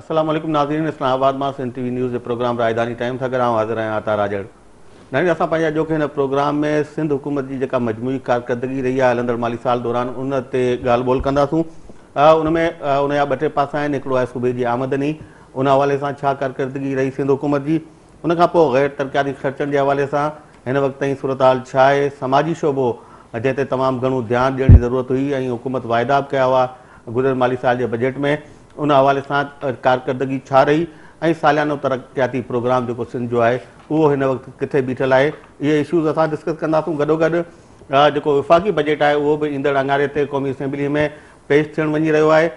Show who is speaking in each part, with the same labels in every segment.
Speaker 1: السلام عليڪم ناظرين اسلام آباد مان سنڌ ٽي وي نيوز جي پروگرام راڄڌاني ٽائيم سان گڏ آئون حاضر آهيان عطا راڄڙ. ناظرين اسان پنهنجي اڄوڪي هن پروگرام ۾ سنڌ حڪومت جي جيڪا مجموعي ڪارڪردگي رهي آهي هلندڙ مالي سال دوران ان تي ڳالهه ٻولهه ڪنداسون ان ۾ ان جا ٻه ٽي پاسا آهن هڪڙو آهي صوبي جي آمدني ان حوالي سان ڇا ڪارڪردگي رهي سنڌ حڪومت جي ان کان پوء غير ترقياتي خرچن جي حوالي سان هن وقت تائين صورتحال ڇا آهي، سماجي شعبو جنهن تي تمام گهڻو ڌيان ڏيڻ جي ضرورت هئي ۽ حڪومت واعدا به ڪيا هئا گذريل مالي سال جي بجيٽ ۾ ان حوالي سان ڪارڪردگي ڇا رهي ۽ ساليانو ترقياتي پروگرام جيڪو سنڌ جو آهي اهو هن وقت ڪٿي بيٺل آهي اهي اشوز اسان ڊسڪس ڪنداسون گڏوگڏ جيڪو وفاقي بجيٽ آهي اهو به ايندڙ اڱاري تي قومي اسيمبلي ۾ پيش ٿيڻ وڃي رهيو آهي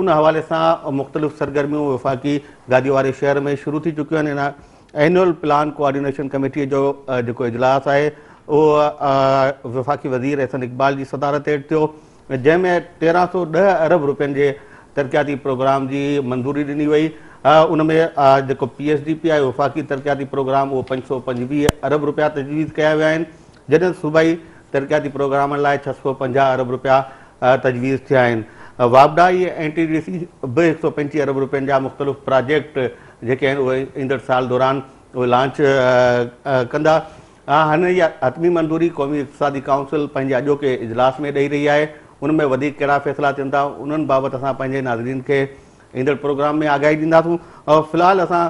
Speaker 1: ان حوالي سان مختلف سرگرميون وفاقي گادي واري شهر ۾ شروع ٿي چڪيون آهن اينوئل پلان ڪوآرڊينيشن ڪميٽي جو جيڪو اجلاس آهي اهو وفاقي وزير احسن اقبال جي صدارت هيٺ ٿيو جنهن ۾ 1310 ارب روپين جي ترقياتي پروگرام جي منظوري ڏني وئي ان ۾ جيڪو پي ايس ڊي پي آهي وفاقي ترقياتي پروگرام اهو 525 ارب روپيا تجويز ڪيا ويا آهن جڏهن صوبائي ترقياتي پروگرامن لاء 650 ارب روپيا تجويز ٿيا آهن. واپڊا ۽ اين ٽي ڊي سي به 125 ارب روپين جا مختلف پراجيڪٽ جيڪي آهن اهي ايندڙ سال دوران اهي لانچ ڪندا. هن جي حتمي منظوري قومي اقتصادي ڪائونسل پنهنجي اڄوڪي اجلاس ۾ ڏئي رهي آهي. ان ۾ وڌيڪ ڪهڙا فيصلا ٿين ٿا انهن بابت اسان پنهنجي ناظرين کي ايندڙ پروگرام ۾ آگاهي ڏينداسون. في الحال اسان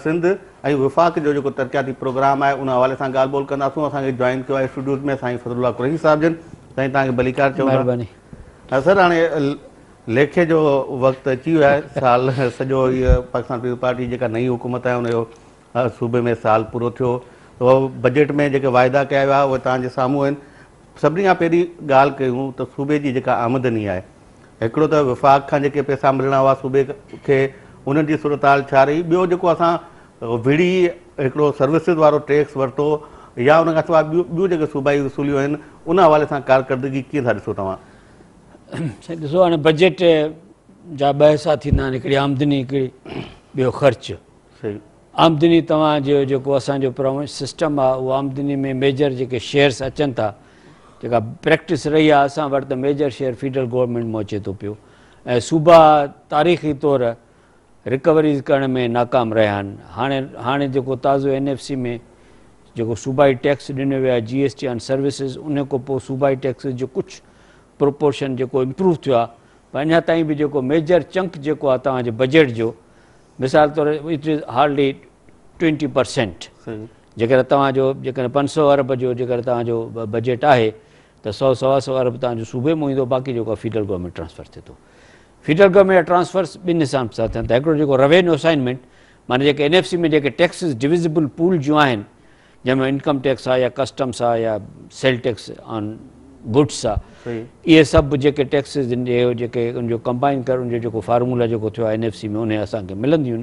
Speaker 1: سنڌ ۽ وفاق جو جيڪو ترقياتي پروگرام آهي ان حوالي سان ڳالهه ٻولهه ڪنداسون. اسان کي جوائن ڪيو آهي اسٽوڊيوز ۾ سائين فضل الله قريشي صاحب جن. سائين توهان کي ڀليڪار چئون ٿا.
Speaker 2: مهرباني.
Speaker 1: سر هاڻي ليکي جو وقت اچي ويو آهي. سال سڄو هيء پاڪستان پيپلز پارٽي جيڪا نئين حڪومت آهي ان جو صوبي ۾ سال پورو ٿيو. بجيٽ ۾ جيڪي واعدا ڪيا ويا اهي توهان جي سامهون آهن. سڀني کان پهرين ڳالهه ڪيون ته صوبي جي جيڪا آمدني آهي هڪڙو ته وفاق کان جيڪي پئسا ملڻا هئا صوبي کي انهن جي صورتحال ڇا رهي ٻيو جيڪو اسان وڙهي هڪڙو سروسز وارو ٽيڪس ورتو يا ان کان سواء ٻيون جيڪي صوبائي وصوليون آهن ان حوالي سان ڪارڪردگي ڪيئن ٿا ڏسو توهان؟
Speaker 2: سائين ڏسو هاڻي بجيٽ جا ٻه حصا ٿيندا آهن هڪڙي آمدني هڪڙي ٻيو خرچ.
Speaker 1: صحيح.
Speaker 2: آمدني توهان جو جيڪو اسان جو پراڻو سسٽم آهي اهو آمدني ۾ ميجر جيڪي شيئرس اچن ٿا جيڪا پريڪٽس رهي آهي اسان وٽ ته ميجر شيئر فيڊرل گورنمينٽ مان اچي ٿو پيو ۽ صوبا تاريخي طور رڪوريز ڪرڻ ۾ ناڪام رهيا آهن هاڻي هاڻي جيڪو تازو اين ايف سي ۾ جيڪو صوبائي ٽيڪس ڏنو ويو آهي جي ايس ٽي آن سروسز ان کان پوء صوبائي ٽيڪسز جو ڪجهه پروپورشن جيڪو امپروو ٿيو آهي پر اڃا تائين به جيڪو ميجر چنڪ جيڪو آهي توهان جي بجيٽ جو مثال طور it is hardly 20% جيڪڏهن توهان جو جيڪڏهن 500 ارب جو جيڪڏهن توهان جو بجيٽ آهي ته سو سوا سو ارب توهان جو صوبي مان ايندو باقي جيڪو فيڊرل گورنمينٽ ٽرانسفر ٿئي ٿو فيڊرل گورنمينٽ جا ٽرانسفرس ٻن حساب سان ٿين ٿا هڪڙو جيڪو روينيو اسائنمينٽ معنی جيڪي اين ايف سي ۾ جيڪي ٽيڪسز ڊويزبل پول جون آهن جنهن ۾ انڪم ٽيڪس آ يا ڪسٽمس آ يا سيل ٽيڪس آن گڊس آ اهي سڀ جيڪي ٽيڪسز آهن اهي جيڪي ان جو ڪمبائن ڪري ان جو جيڪو فارمولا جيڪو ٿيو آ اين ايف سي ۾ انهي اسان کي ملنديون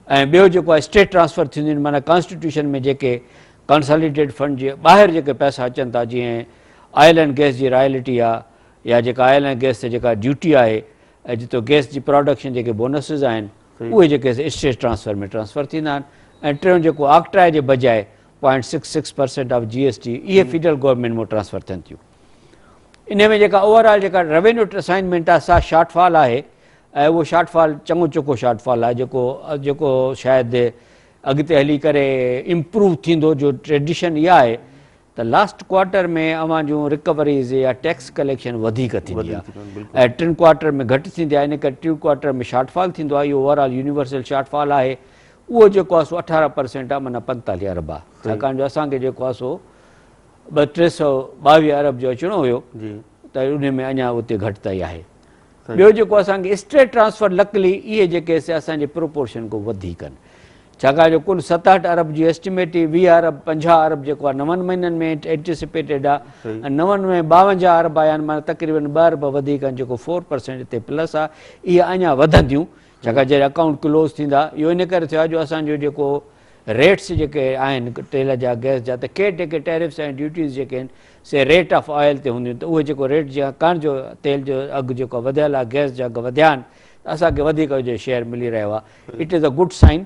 Speaker 2: آهن ۽ ٻيو جيڪو آ اسٽيٽ ٽرانسفر ٿينديون آهن معنيٰ ڪانسٽيٽيوشن ۾ جيڪي ڪنساليڊيٽ فنڊ جي ٻاهر جيڪي پئسا اچن ٿا جيئن آئل اينڊ گئس جي رائلٽي آ يا جيڪا آئل اينڊ گئس تي جيڪا ڊيوٽي آهي ۽ جتو گئس جي پراڊڪشن جيڪي بونسز آهن اهي جيڪي سي اسٽيٽ ٽرانسفر ۾ ٽرانسفر ٿيندا آهن ۽ ٽيون جيڪو آڪٽراء جي بجاء point six six percent of G S T اهي فيڊرل گورنمينٽ مان ٽرانسفر ٿين ٿيون. انهي ۾ جيڪا اوور آل جيڪا روينيو اسائنمينٽ آهي سا شارٽ فال آهي ۽ اهو شارٽ فال چڱو چوکو شارٽ فال آهي جيڪو جيڪو شايد اڳتي هلي ڪري امپروو ٿيندو جو ٽريڊيشن اها آهي ته لاسٽ ڪوارٽر ۾ اوهان جون رڪوريز يا ٽيڪس ڪليڪشن وڌيڪ ٿيندي آهي ۽ ٽن ڪوارٽر ۾ گهٽ ٿيندي آهي ان ڪري ٽيون ڪوارٽر ۾ شارٽ فال ٿيندو آهي اهو اوور آل يونيورسل شارٽ فال آهي اهو جيڪو آهي سو 18 پرسينٽ آهي معنيٰ 45 ارب آهي ڇاڪاڻ جو اسان کي جيڪو آهي سو ٻه 322 ارب جو اچڻو هيو ته ان ۾ اڃا اتي گهٽتائي آهي ٻيو جيڪو اسان کي اسٽيٽ ٽرانسفر لڪلي اهي جيڪي سي اسان جي پروپورشن کان وڌيڪ آهن ڇاڪاڻ جو ڪل 67 ارب جي ايسٽيميٽ هئي 20 ارب 50 ارب جيڪو آهي نون مهينن ۾ اينٽيسپيٽيڊ آهي ۽ نون ۾ 52 ارب آيا آهن معنيٰ تقريبن 2 ارب وڌيڪ آهن جيڪو 4% تي پلس آهي اهي اڃا وڌنديون ڇاڪاڻ جڏهن اڪائونٽ ڪلوز ٿيندا اهو ان ڪري ٿيو آهي جو اسان جو جيڪو ريٽس جيڪي آهن تيل جا گئس جا ته ڪي جيڪي ٽيرفس ۽ ڊيوٽيز جيڪي آهن سي ريٽ آف آئل تي هونديون ته اهي جيڪو ريٽ جي ڪاڻ جو تيل جو اگهه جيڪو وڌيل آهي گئس جا اگهه وڌيا آهن ته اسان کي وڌيڪ جو شيئر ملي رهيو آهي it is a good sign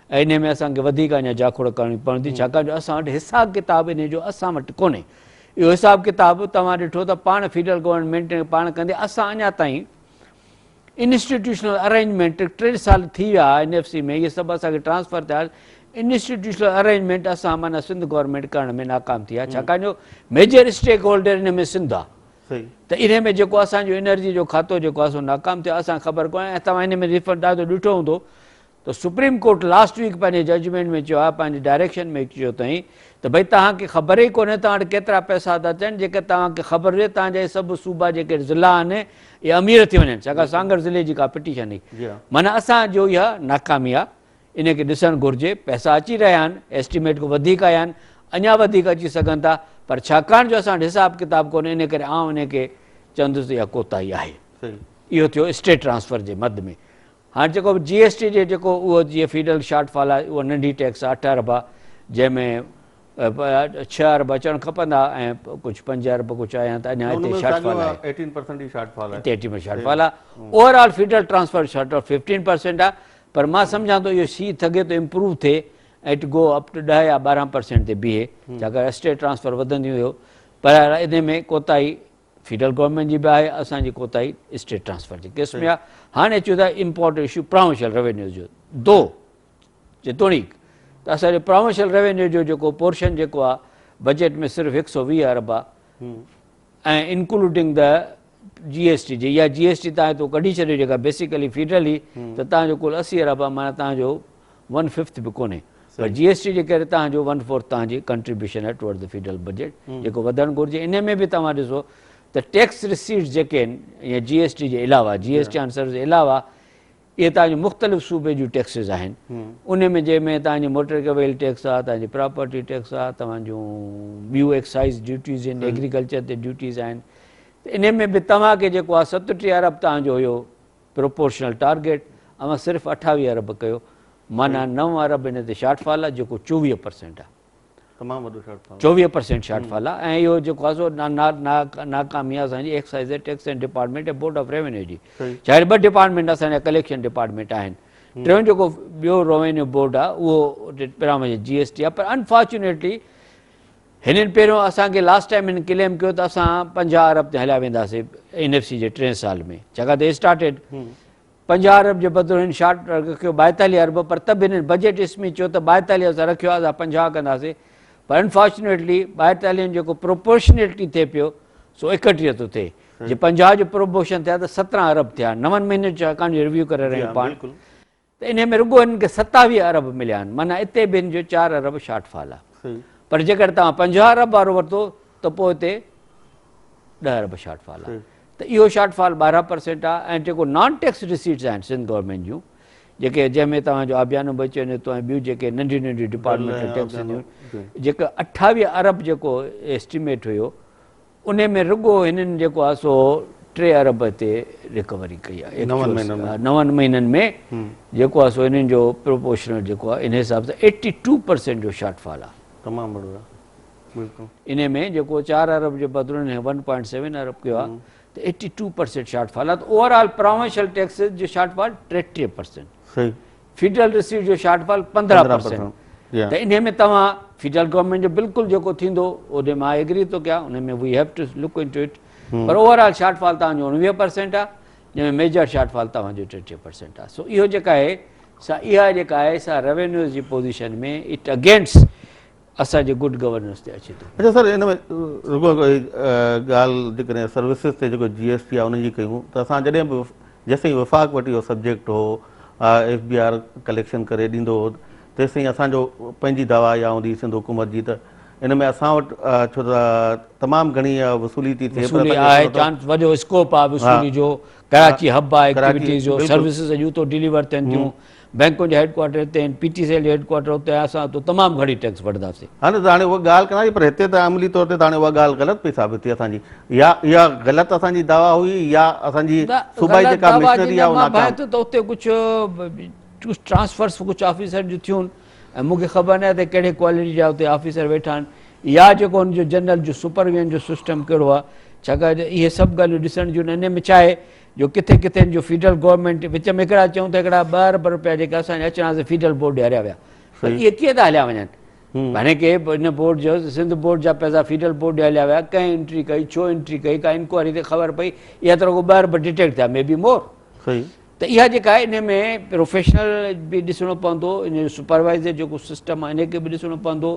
Speaker 2: ۽ انهي ۾ اسان کي وڌيڪ اڃا جاکوڙ ڪرڻي پوندي ڇاڪاڻ جو اسان وٽ حساب ڪتاب انهي جو اسان وٽ ڪونهي اهو حساب ڪتاب توهان ڏٺو ته پاڻ فيڊرل گورنمينٽ پاڻ ڪندي اسان اڃا تائين انسٽيٽيوشنل ارينجمينٽ ٽي سال ٿي ويا اين ايف سي ۾ اهي سڀ اسان کي ٽرانسفر ٿيا انسٽيٽيوشنل ارينجمينٽ اسان معنيٰ سنڌ گورنمينٽ ڪرڻ ۾ ناڪام ٿي آهي ڇاڪاڻ جو ميجر اسٽيڪ هولڊر ان ۾ سنڌ آهي ته انهي ۾ جيڪو اسان جو انرجي جو کاتو جيڪو آهي سو ناڪام ٿيو اسان خبر ڪونهي ۽ توهان ان ۾ ريفنڊ ڏاڍو ڏٺو هوندو ته سپريم ڪورٽ لاسٽ ويڪ پنهنجي ججمينٽ ۾ چيو آهي پنهنجي ڊائريڪشن ۾ چيو اٿائين ته ڀئي توهان کي خبر ئي ڪونهي توهان وٽ ڪيترا پئسا ٿا اچن جيڪر توهان کي خبر هجي توهان جا اهي سڀ صوبا جيڪي ضلعا آهن اهي امير ٿي وڃن ڇاڪاڻ سانگهڙ ضلعي جي ڪا پٽيشن هئي معنيٰ اسان جو اها ناڪامي آهي ان کي ڏسڻ گهرجي پئسا اچي رهيا آهن ايسٽيميٽ کان وڌيڪ آيا آهن اڃا وڌيڪ اچي سگهن ٿا پر ڇاڪاڻ جو اسان وٽ حساب ڪتاب ڪونهي ان ڪري آئون ان کي چوندس ته اها ڪوتاهي آهي اهو ٿيو اسٽيٽ ٽرانسفر جي مد ۾ هاڻ جيڪو به جي ايس ٽي جي جيڪو اهو جيئن فيڊرل شارٽ فال آهي اهو ننڍي ٽيڪس آهي اٺ ارب آهي جنهن ۾ ڇهه ارب اچڻ کپندا ۽ ڪجهه پنج ارب ڪجهه آيا ته اڃا هتي شارٽ فال آهي هتي ايٽين پرسنٽ شارٽ فال آهي over all federal transfer short fall fifteen percent آهي پر مان سمجهان ٿو اهو سي ٿڳي ٿو امپروو ٿئي ۽ it go up two 10 يا 12 پرسنٽ تي بيهي ڇاڪاڻ اسٽيٽ ٽرانسفر وڌنديون ويو پر ان ۾ ڪوتاهي فيڊرل گورنمينٽ جي به آهي اسان جي ڪوتاهي اسٽيٽ ٽرانسفر جي ڪيس ۾ آهي هاڻي اچون ٿا امپورٽنٽ اشو پراونشل روينيوز جو دو جيتوڻيڪ ته اسان جو پراونشل روينيو جو جيڪو پورشن جيڪو آهي بجيٽ ۾ صرف هڪ سو ويهه ارب آهي ۽ انڪلوڊنگ the جي ايس ٽي جي يا جي ايس ٽي تان هتو ڪڍي ڇڏيو جيڪا بيسيڪلي فيڊرل هئي ته تان جو ڪل 80 ارب آهي معنيٰ تان جو ون ففٿ به ڪونهي پر جي ايس ٽي جي ڪري توهان جو ون فورٿ توهان جي ڪنٽريبيوشن آهي ٽوورڊ the federal budget جيڪو وڌڻ گهرجي ان ۾ به توهان ڏسو ته ٽيڪس رسيٽس جيڪي آهن يا جي ايس ٽي جي علاوه جي ايس ٽي آن سروس جي علاوه اهي توهان جون مختلف صوبي جون ٽيڪسز آهن ان ۾ جنهن ۾ توهان جي موٽر وهيل ٽيڪس آهي توهان جي پراپرٽي ٽيڪس آهي توهان جون ٻيون ايڪسائز ڊيوٽيز آهن ايگريڪلچر تي ڊيوٽيز آهن ته ان ۾ به توهان کي جيڪو آهي 37 ارب توهان جو هيو پروپورشنل ٽارگيٽ اوهان صرف 28 ارب ڪيو معنيٰ نو ارب ان تي شارٽ فال آهي جيڪو 24 پرسينٽ آهي.
Speaker 1: تمام وڏو شارٽ فال.
Speaker 2: 24 پرسينٽ شارٽ فال آهي ۽ اهو جيڪو آهي سو ناڪامي آهي اسان جي excise tax and department ۽ board of revenue جي. ڇاڪاڻ ٻه ڊپارٽمينٽ اسان جا ڪليڪشن ڊپارٽمينٽ آهن. ٽيون جيڪو ٻيو روينيو بورڊ آهي اهو پرامن جي ايس ٽي آهي پر انفارچونيٽلي هنن پهريون اسان کي لاسٽ ٽائيم هنن ڪليم ڪيو ته اسان 50 ارب تي هليا وينداسين اين ايف سي جي ٽئين سال ۾ ڇاڪاڻ ته اسٽارٽيڊ 50 ارب جي بدران هن شارٽ رکيو 42 ارب پر ته به هنن بجيٽ اس ۾ چيو ته 42 اسان رکيو آهي اسان 50 ڪنداسين پر انفارچونيٽلي 42 جيڪو پروپورشنيٽلي ٿئي پيو سو 31 ٿو ٿئي جي 50 جو پروپورشن ٿيا ته 17 ارب ٿيا نون مهينن جو ڇاڪاڻ جو ريويو ڪري رهيا آهيون پاڻ ته انهي ۾ رڳو هنن کي 27 ارب مليا آهن معنيٰ اتي به هن جو چار ارب شارٽ فال آهي پر جيڪڏهن توهان 50 ارب وارو ورتو ته پوء اتي 10 ارب شارٽ فال آهي ته اهو شارٽ فال 12 پرسينٽ آهي ۽ جيڪو نان ٽيڪس رسيٽس آهن سنڌ گورنمينٽ جون جيڪي جنهن ۾ توهان جو آبيانو به اچي وڃي ٿو ۽ ٻيون جيڪي ننڍيون ننڍيون ڊپارٽمينٽل ٽيڪس هونديون جيڪا 28 ارب جيڪو ايسٽيميٽ هيو انهي ۾ رڳو هنن جيڪو آهي سو ٽي ارب تي ريڪوري ڪئي آهي نون مهينن ۾ جيڪو آهي سو هنن جو پروپورشنل جيڪو آهي ان حساب سان ايٽي ٽو پرسينٽ جو شارٽ فال آهي
Speaker 1: تمام وڏو آهي بلڪل
Speaker 2: انهي ۾ جيڪو چار ارب جي بدران هن ون پوائنٽ سيون ارب ڪيو آهي ته ايٽي ٽو پرسينٽ شارٽ فال آهي ته اوور آل پراونشل ٽيڪسز جو شارٽ فال 33 پرسينٽ
Speaker 1: صحيح
Speaker 2: فيڊرل رسيٽ جو شارٽ فال 15 پرسينٽ ته انهي ۾ توهان فيڊرل گورنمينٽ جو بلڪل جيڪو ٿيندو اوڏي مان ايگري ٿو ڪيان ان ۾ we have to look into it پر اوور آل شارٽ فال توهان جو 19 پرسينٽ آهي جنهن ۾ ميجر شارٽ فال توهان جو 33 پرسينٽ آهي سو اهو جيڪا آهي سا اها جيڪا آهي سا روينيوز جي پوزيشن ۾ it against اسان جي گڊ گورننس تي اچي ٿو.
Speaker 1: اچا سر ان ۾ رڳو ڳالهه جيڪڏهن سروسز تي جيڪو جي ايس ٽي آهي ان جي ڪيون ته اسان جڏهن به جيستائين وفاق وٽ اهو سبجيڪٽ هو ايف بي آر ڪليڪشن ڪري ڏيندو هو تيستائين اسان جو پنهنجي دعويٰ اها هوندي هئي سنڌ حڪومت جي ته ان ۾ اسان وٽ ڇو ته تمام گهڻي وصولي ٿي ٿئي
Speaker 2: وصولي آهي چانس وڏو اسڪوپ آهي وصولي جو ڪراچي هب آهي ايڪٽيوٽيز جو سروسز اڄ اتو ڊليور ٿين ٿيون بئنڪن جا هيڊ ڪوارٽر هتي آهن پي ٽي سي ايل جو هيڊ ڪوارٽر اتي آهي اسان اتو تمام گهڻي ٽيڪس وٺنداسين.
Speaker 1: ها نه ته هاڻي اها ڳالهه ڪندا پر هتي ته عملي طور تي ته هاڻي اها ڳالهه غلط پئي ثابت ٿي اسان جي يا اها غلط اسان جي دعويٰ هئي يا اسان جي صوبائي جيڪا مشنري آهي اها
Speaker 2: ناڪام. مان ڀانئين ٿو ته اتي ڪجهه ڪجهه ٽرانسفرس ڪجهه آفيسرن جون ٿيون ۽ مون کي خبر ناهي ته ڪهڙي ڪوالٽي جا اتي آفيسر ويٺا آهن يا جيڪو ان جو جنرل جو سپرويزن جو سسٽم ڪهڙو آهي ڇاڪاڻ ته اهي سڀ ڳالهيون ڏسڻ جون ان ۾ ڇا آهي جو ڪٿي ڪٿي جو فيڊرل گورنمينٽ وچ ۾ هڪڙا چئون ته هڪڙا ٻه ارب روپيا جيڪي اسان جا اچڻا سي فيڊرل بورڊ ڏياريا ويا پر اهي ڪيئن ٿا هليا وڃن هاڻي ڪي ان بورڊ جو سنڌ بورڊ جا پئسا فيڊرل بورڊ ڏي هليا ويا ڪنهن انٽري ڪئي ڇو انٽري ڪئي ڪا انڪوائري تي خبر پئي اها ته رڳو ٻه ارب ڊٽيڪٽ ٿيا مي بي مور. ته اها جيڪا آهي ان ۾ پروفيشنل به ڏسڻو پوندو ان جو سپروائزر جيڪو سسٽم آهي ان کي به ڏسڻو پوندو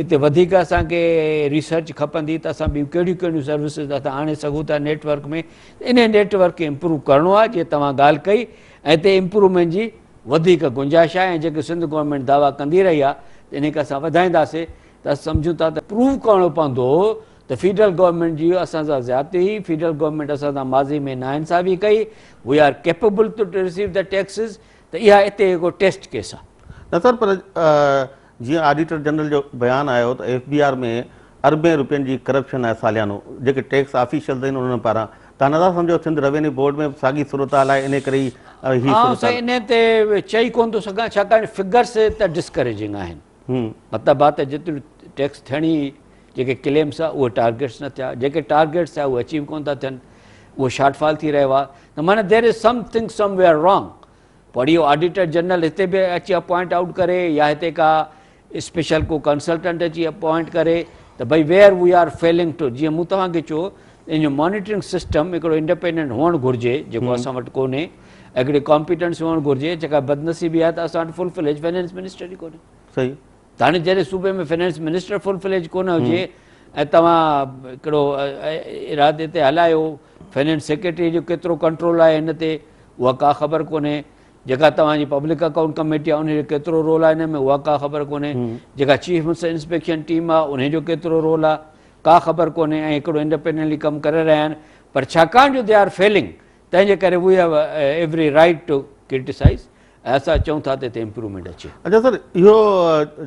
Speaker 2: اتي وڌيڪ اسان کي ريسرچ کپندي ته اسان ٻيون ڪهڙيون ڪهڙيون سروسز اسان آڻي سگهون ٿا نيٽ ورڪ ۾ ان نيٽ ورڪ کي امپروو ڪرڻو آهي جيئن توهان ڳالهه ڪئي ۽ اتي امپروومينٽ جي وڌيڪ گنجائش آهي ۽ جيڪي سنڌ گورنمينٽ دعويٰ ڪندي رهي آهي ته ان کي اسان وڌائينداسين ته اسان سمجهون ٿا ته پروو ڪرڻو پوندو ته فيڊرل گورنمينٽ جي اسان سان زيادتي هئي، فيڊرل گورنمينٽ اسان سان ماضي ۾ ناانصافي ڪئي، we are capable to receive the taxes ته اها اتي هڪ ٽيسٽ ڪيس آهي.
Speaker 1: نه سر پر جيئن آڊيٽر جنرل جو بيان آيو ته ايف بي آر ۾ اربين روپين جي ڪرپشن آهي ساليانو جيڪي ٽيڪس آفيشلز آهن انهن پاران تان نٿا سمجهو سنڌ روينيو بورڊ ۾ به ساڳي صورتحال آهي انهي ڪري ئي هي
Speaker 2: آئون
Speaker 1: صورتحال.
Speaker 2: سائين انهي تي چئي ڪونه ٿو سگهان ڇاڪاڻ فگرس ته ڊسڪريجنگ آهن مطلب آهي ته جيتري ٽيڪس ٿيڻي هئي جيڪي ڪليمس آ اهي ٽارگيٽس نه ٿيا جيڪي ٽارگيٽس ٿيا اهي اچيو ڪونه ٿا ٿين اهو شارٽ فال ٿي رهيو آهي ته معنی there is something somewhere wrong پر اهو آڊيٽر جنرل هتي به اچي اپوائنٽ آئوٽ ڪري يا هتي ڪا اسپيشل ڪو ڪنسلٽنٽ اچي اپوائنٽ ڪري ته ڀئي where we are failing to جيئن مون توهان کي چيو ان جو مانيٽرنگ سسٽم هڪڙو انڊيپينڊنٽ هئڻ گهرجي جيڪو اسان وٽ ڪونهي هڪڙي ڪامپيٽنس هئڻ گهرجي جيڪا بدنصيبي آهي ته اسان وٽ فل فليج فائنانس منسٽر ئي ڪونهي.
Speaker 1: صحيح.
Speaker 2: ته هاڻي جڏهن صوبي ۾ فنانس منسٽر فل فليج ڪونه هجي ۽ توهان هڪڙو ارادي تي هلايو فنانس سيڪريٽري جو ڪيترو ڪنٽرول آهي هن تي اها ڪا خبر ڪونهي جيڪا توهان جي پبلڪ اڪائونٽ ڪميٽي آهي ان جو ڪيترو رول آهي هن ۾ اها ڪا خبر ڪونهي جيڪا چيف منسٽر انسپيڪشن ٽيم آهي ان جو ڪيترو رول آهي ڪا خبر ڪونهي ۽ هڪڙو انڊيپينڊنٽلي ڪم ڪري رهيا آهن پر ڇاڪاڻ جو they are feeling تنهن جي ڪري we have every right to criticise ۽ اسان چئون ٿا ته هتي امپروومينٽ اچي.
Speaker 1: اچا سر اهو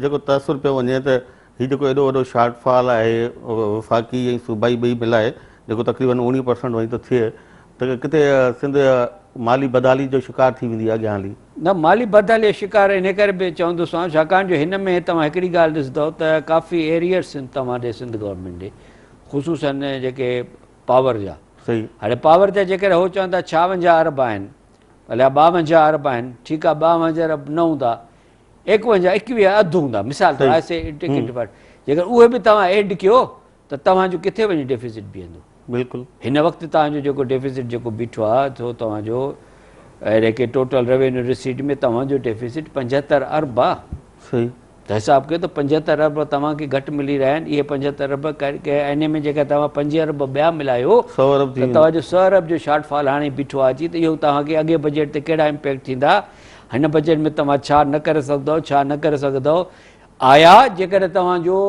Speaker 1: جيڪو تاثر پيو وڃي ته هي جيڪو ايڏو وڏو شارٽ فال آهي وفاقي ۽ صوبائي ٻئي ملائي جيڪو تقريبن 19 پرسنٽ وڃي ٿو ٿئي ته ڪٿي سنڌ مالي بدحالي جو شڪار ٿي ويندي اڳيان هلي.
Speaker 2: نه مالي بدحالي جو شڪار انهي ڪري به چوندوسانو ڇاڪاڻ جو هن ۾ توهان هڪڙي ڳالهه ڏسندؤ ته ڪافي ايريئرس آهن توهان ڏي سنڌ گورنمينٽ ڏي خصوصن جيڪي پاور جا هاڻي پاور جا جيڪڏهن هو چون ٿا 56 ارب آهن اليا 52 ارب آهن ٺيڪ آهي 52 ارب نه هوندا 51 21 اڌ هوندا مثال طور آء سي ٽڪيٽ جيڪر اهي به توهان ايڊ ڪيو ته توهان جو ڪٿي وڃي ڊيفيسٽ بيهندو.
Speaker 1: بلڪل.
Speaker 2: هن وقت توهان جو جيڪو ڊيفيسٽ جيڪو بيٺو آهي سو توهان جو جيڪي ٽوٽل روينيو رسيٽ ۾ توهان جو ڊيفيسٽ 75 ارب آهي.
Speaker 1: صحيح.
Speaker 2: ته حساب ڪيو ته 75 ارب توهان کي گهٽ ملي رهيا آهن اهي 75 ارب ان ۾ جيڪا توهان 5 ارب ٻيا ملايو
Speaker 1: 100 ارب ٿي
Speaker 2: ته توهان جو 100 ارب جو شارٽ فال هاڻي بيٺو آهي اچي ته اهو توهان کي اڳئين بجيٽ تي ڪهڙا امپيڪٽ ٿيندا هن بجيٽ ۾ توهان ڇا نه ڪري سگهندؤ ڇا نه ڪري سگهندؤ آيا جيڪڏهن توهان جو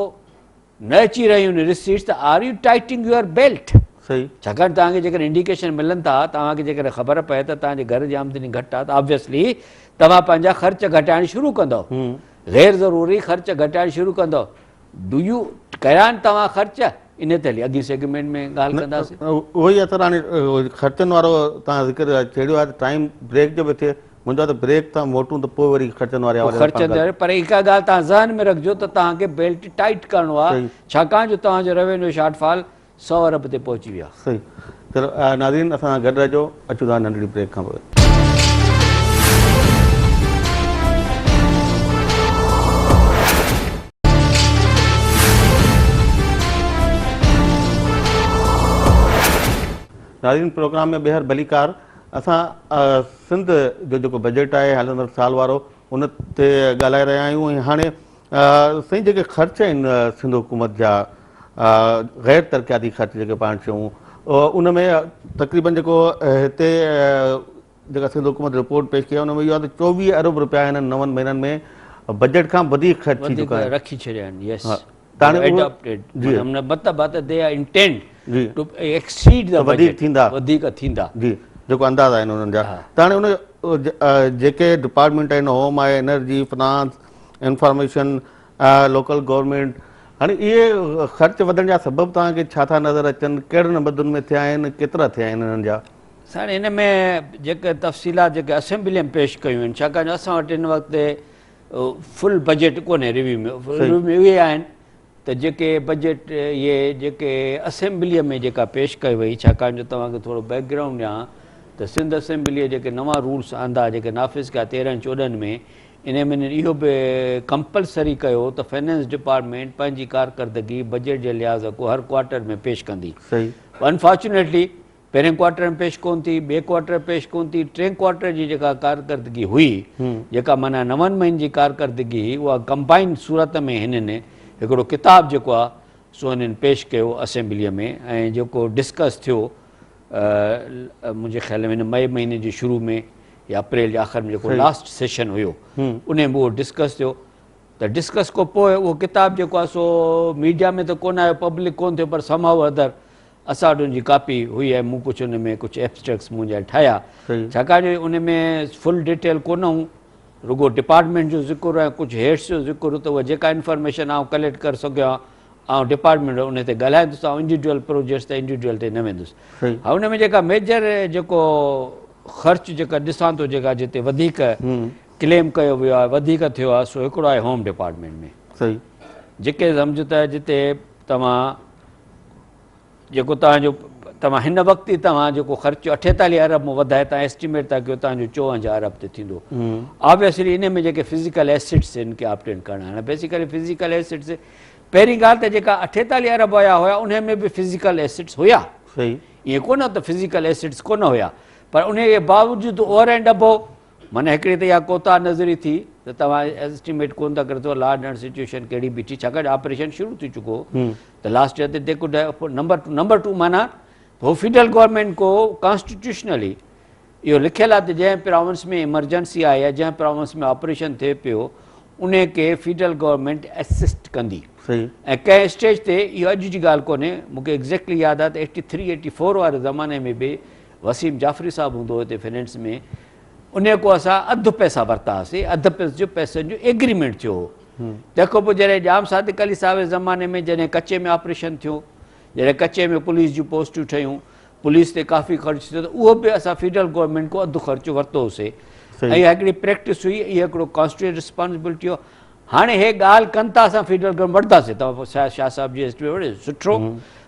Speaker 2: نه اچي رهيون آهن رسيٽس ته are you tightening your belt
Speaker 1: صحيح.
Speaker 2: ڇاڪاڻ توهان کي جيڪڏهن انڊيڪيشن ملن ٿا توهان کي جيڪڏهن خبر پئي ته توهان جي گهر جي آمدني گهٽ آهي ته آبويسلي توهان پنهنجا خرچ گهٽائڻ شروع ڪندؤ غير ضروري خرچ گهٽائڻ شروع ڪندؤ do you ڪيا آهن توهان خرچ ان تي هلي اڳين سيگمينٽ ۾ ڳالهه ڪنداسين.
Speaker 1: اهو ئي اثر هاڻي خرچن وارو توهان ذڪر ڇيڙيو آهي ته ٽائيم بريڪ جو به ٿئي منهنجو ته بريڪ تان موٽون ته پوء وري خرچن واري حوالي سان
Speaker 2: خرچن واري پر هڪ ڳالهه توهان ذهن ۾ رکجو ته توهان کي بيلٽ ٽائيٽ ڪرڻو آهي ڇاڪاڻ جو توهان جو روينيو شارٽ فال 100 ارب تي پهچي ويو آهي.
Speaker 1: صحيح چلو ناظرين اسان سان گڏ رهجو اچون ٿا ننڍڙي بريڪ کان پوء. ناظرين پروگرام ۾ ٻيهر ڀليڪار اسان سنڌ جو جيڪو بجيٽ آهي هلندڙ سال وارو ان تي ڳالهائي رهيا آهيون ۽ هاڻي سائين جيڪي خرچ آهن سنڌ حڪومت جا غير ترقياتي خرچ جيڪي پاڻ چئون ان ۾ تقريبن جيڪو هتي جيڪا سنڌ حڪومت رپورٽ پيش ڪئي آهي ان ۾ اهو آهي ته 24 ارب رپيا هنن نون مهينن ۾ بجيٽ کان وڌيڪ خرچ ٿي چڪا آهن
Speaker 2: رکي ڇڏيا آهن يس ايڊاپٽيڊ مطلب آهي ته they are intend to exceed the
Speaker 1: وڌيڪ ٿيندا
Speaker 2: وڌيڪ ٿيندا
Speaker 1: جي جيڪو انداز آهن انهن جا ته هاڻي ان جيڪي ڊپارٽمينٽ آهن هوم آهي energy finance information local government هاڻي اهي خرچ وڌڻ جا سبب توهان کي ڇا ٿا نظر اچن ڪهڙن مدن ۾ ٿيا آهن ڪيترا ٿيا آهن انهن جا
Speaker 2: سائين ان ۾ جيڪي تفصيلات جيڪي اسيمبلي ۾ پيش ڪيون آهن ڇاڪاڻ جو اسان وٽ هن وقت فل بجيٽ ڪونهي ريويو ۾ ريويو ۾ اهي آهن ته جيڪي بجيٽ اهي جيڪي اسيمبليء ۾ جيڪا پيش ڪئي وئي ڇاڪاڻ جو توهان کي ٿورو بيڪ گرائونڊ ڏيان ته سنڌ اسيمبليء جيڪي نوان رولس آندا جيڪي نافذ ڪيا تيرهن چوڏهن ۾ انهي ۾ انهن اهو به ڪمپلسري ڪيو ته فنانس ڊپارٽمينٽ پنهنجي ڪارڪردگي بجيٽ جي لحاظ کان هر ڪوارٽر ۾ پيش ڪندي انفارچونيٽلي پهرين ڪوارٽر ۾ پيش ڪونه ٿي، ٻئي ڪوارٽر ۾ پيش ڪونه ٿي، ٽئين ڪوارٽر جي جيڪا ڪارڪردگي هئي، جيڪا معنيٰ نون مهينن جي ڪارڪردگي هئي، اها ڪمبائن صورت ۾ هنن هڪڙو ڪتاب جيڪو آهي سو هنن پيش ڪيو اسيمبليء ۾ ۽ جيڪو ڊسڪس ٿيو منهنجي خيال ۾ هن مئي مهيني جي شروع ۾ يا اپريل جي آخر ۾ جيڪو لاسٽ سيشن هيو انهي ۾ اهو ڊسڪس ٿيو ته ڊسڪس کان پوء اهو ڪتاب جيڪو آهي سو ميڊيا ۾ ته ڪونه آيو پبلڪ ڪونه ٿيو پر سم هائو ادر اسان وٽ ان جي ڪاپي هئي ۽ مون ڪجهه ان ۾ ڪجهه ايبسٽريڪٽس منهنجا ٺاهيا ڇاڪاڻ جو ان ۾ فل ڊيٽيل ڪونه هو رڳو ڊپارٽمينٽ جو ذڪر ۽ ڪجهه هيڊس جو ذڪر هو ته اها جيڪا انفارميشن آئون ڪليڪٽ ڪري سگهيو آهيان آئون ڊپارٽمينٽ ان تي ڳالهائيندس آئون انڊيوڊيول پروجيڪٽس تي انڊيوڊيول تي نه ويندس ها ان ۾ جيڪا ميجر جيڪو خرچ جيڪا ڏسان ٿو جيڪا جتي وڌيڪ ڪليم ڪيو ويو آهي وڌيڪ ٿيو آهي سو هڪڙو آهي هوم ڊپارٽمينٽ ۾
Speaker 1: صحيح
Speaker 2: جيڪي سمجهه ته جتي توهان جيڪو توهان جو توهان هن وقت ئي توهان جيڪو خرچ 48 ارب مون وڌائي توهان ايسٽيميٽ ٿا ڪيو توهان جو 54 ارب تي ٿيندو آبويسلي ان ۾ جيڪي فزيڪل ايسيٽس ان کي آبٽين ڪرڻا آهن بيسيڪلي فزيڪل ايسيٽس پهرين ڳالهه ته جيڪا 48 ارب آيا هيا ان ۾ به فزيڪل ايسيٽس هيا
Speaker 1: صحيح
Speaker 2: ائين ڪونه ته فزيڪل ايسيٽس ڪونه هيا پر ان جي باوجود اوور اينڊ ابو معنيٰ هڪڙي ته اها ڪوتاهه نظري ٿي ته توهان ايسٽيميٽ ڪونه ٿا ڪري سگهو لا اينڊ آرڊر سچوئيشن ڪهڙي بيٺي ڇاڪاڻ جو آپريشن شروع ٿي چڪو هو ته لاسٽ ايئر تي they could have number two number two معنيٰ هو فيڊرل گورنمينٽ ڪو ڪانسٽيٽيوشنلي اهو لکيل آهي ته جنهن پراونس ۾ ايمرجنسي آهي يا جنهن پراونس ۾ آپريشن ٿئي پيو ان کي فيڊرل گورنمينٽ اسسٽ ڪندي ۽ ڪنهن اسٽيج تي اهو اڄ جي ڳالهه ڪونهي مون کي ايگزيڪٽلي ياد آهي ته ايٽي ٿري ايٽي فور واري زماني ۾ به وسيم جعفري صاحب هوندو هو هتي فنانس ۾ انهيء کان اسان اڌ پئسا ورتا هئاسين، اڌ پئسي جو پئسن جو ايگريمينٽ ٿيو هو. تنهن کان پوء جڏهن ڄام صادق علي صاحب جي زماني ۾ جڏهن ڪچي ۾ آپريشن ٿيو، جڏهن ڪچي ۾ پوليس جون پوسٽون ٺهيون، پوليس تي ڪافي خرچ ٿيو ته اهو به اسان فيڊرل گورنمينٽ کان اڌ خرچ ورتو هوسي. ۽ اها هڪڙي پريڪٽس هئي، اهو هڪڙو ڪانسٽيٽيوشنل ريسپانسبلٽي هو. هاڻي هي ڳالهه ڪن ٿا اسان فيڊرل گورنمينٽ وٺنداسين توهان شاهه صاحب جي ايسٽيميٽ وٺي سٺو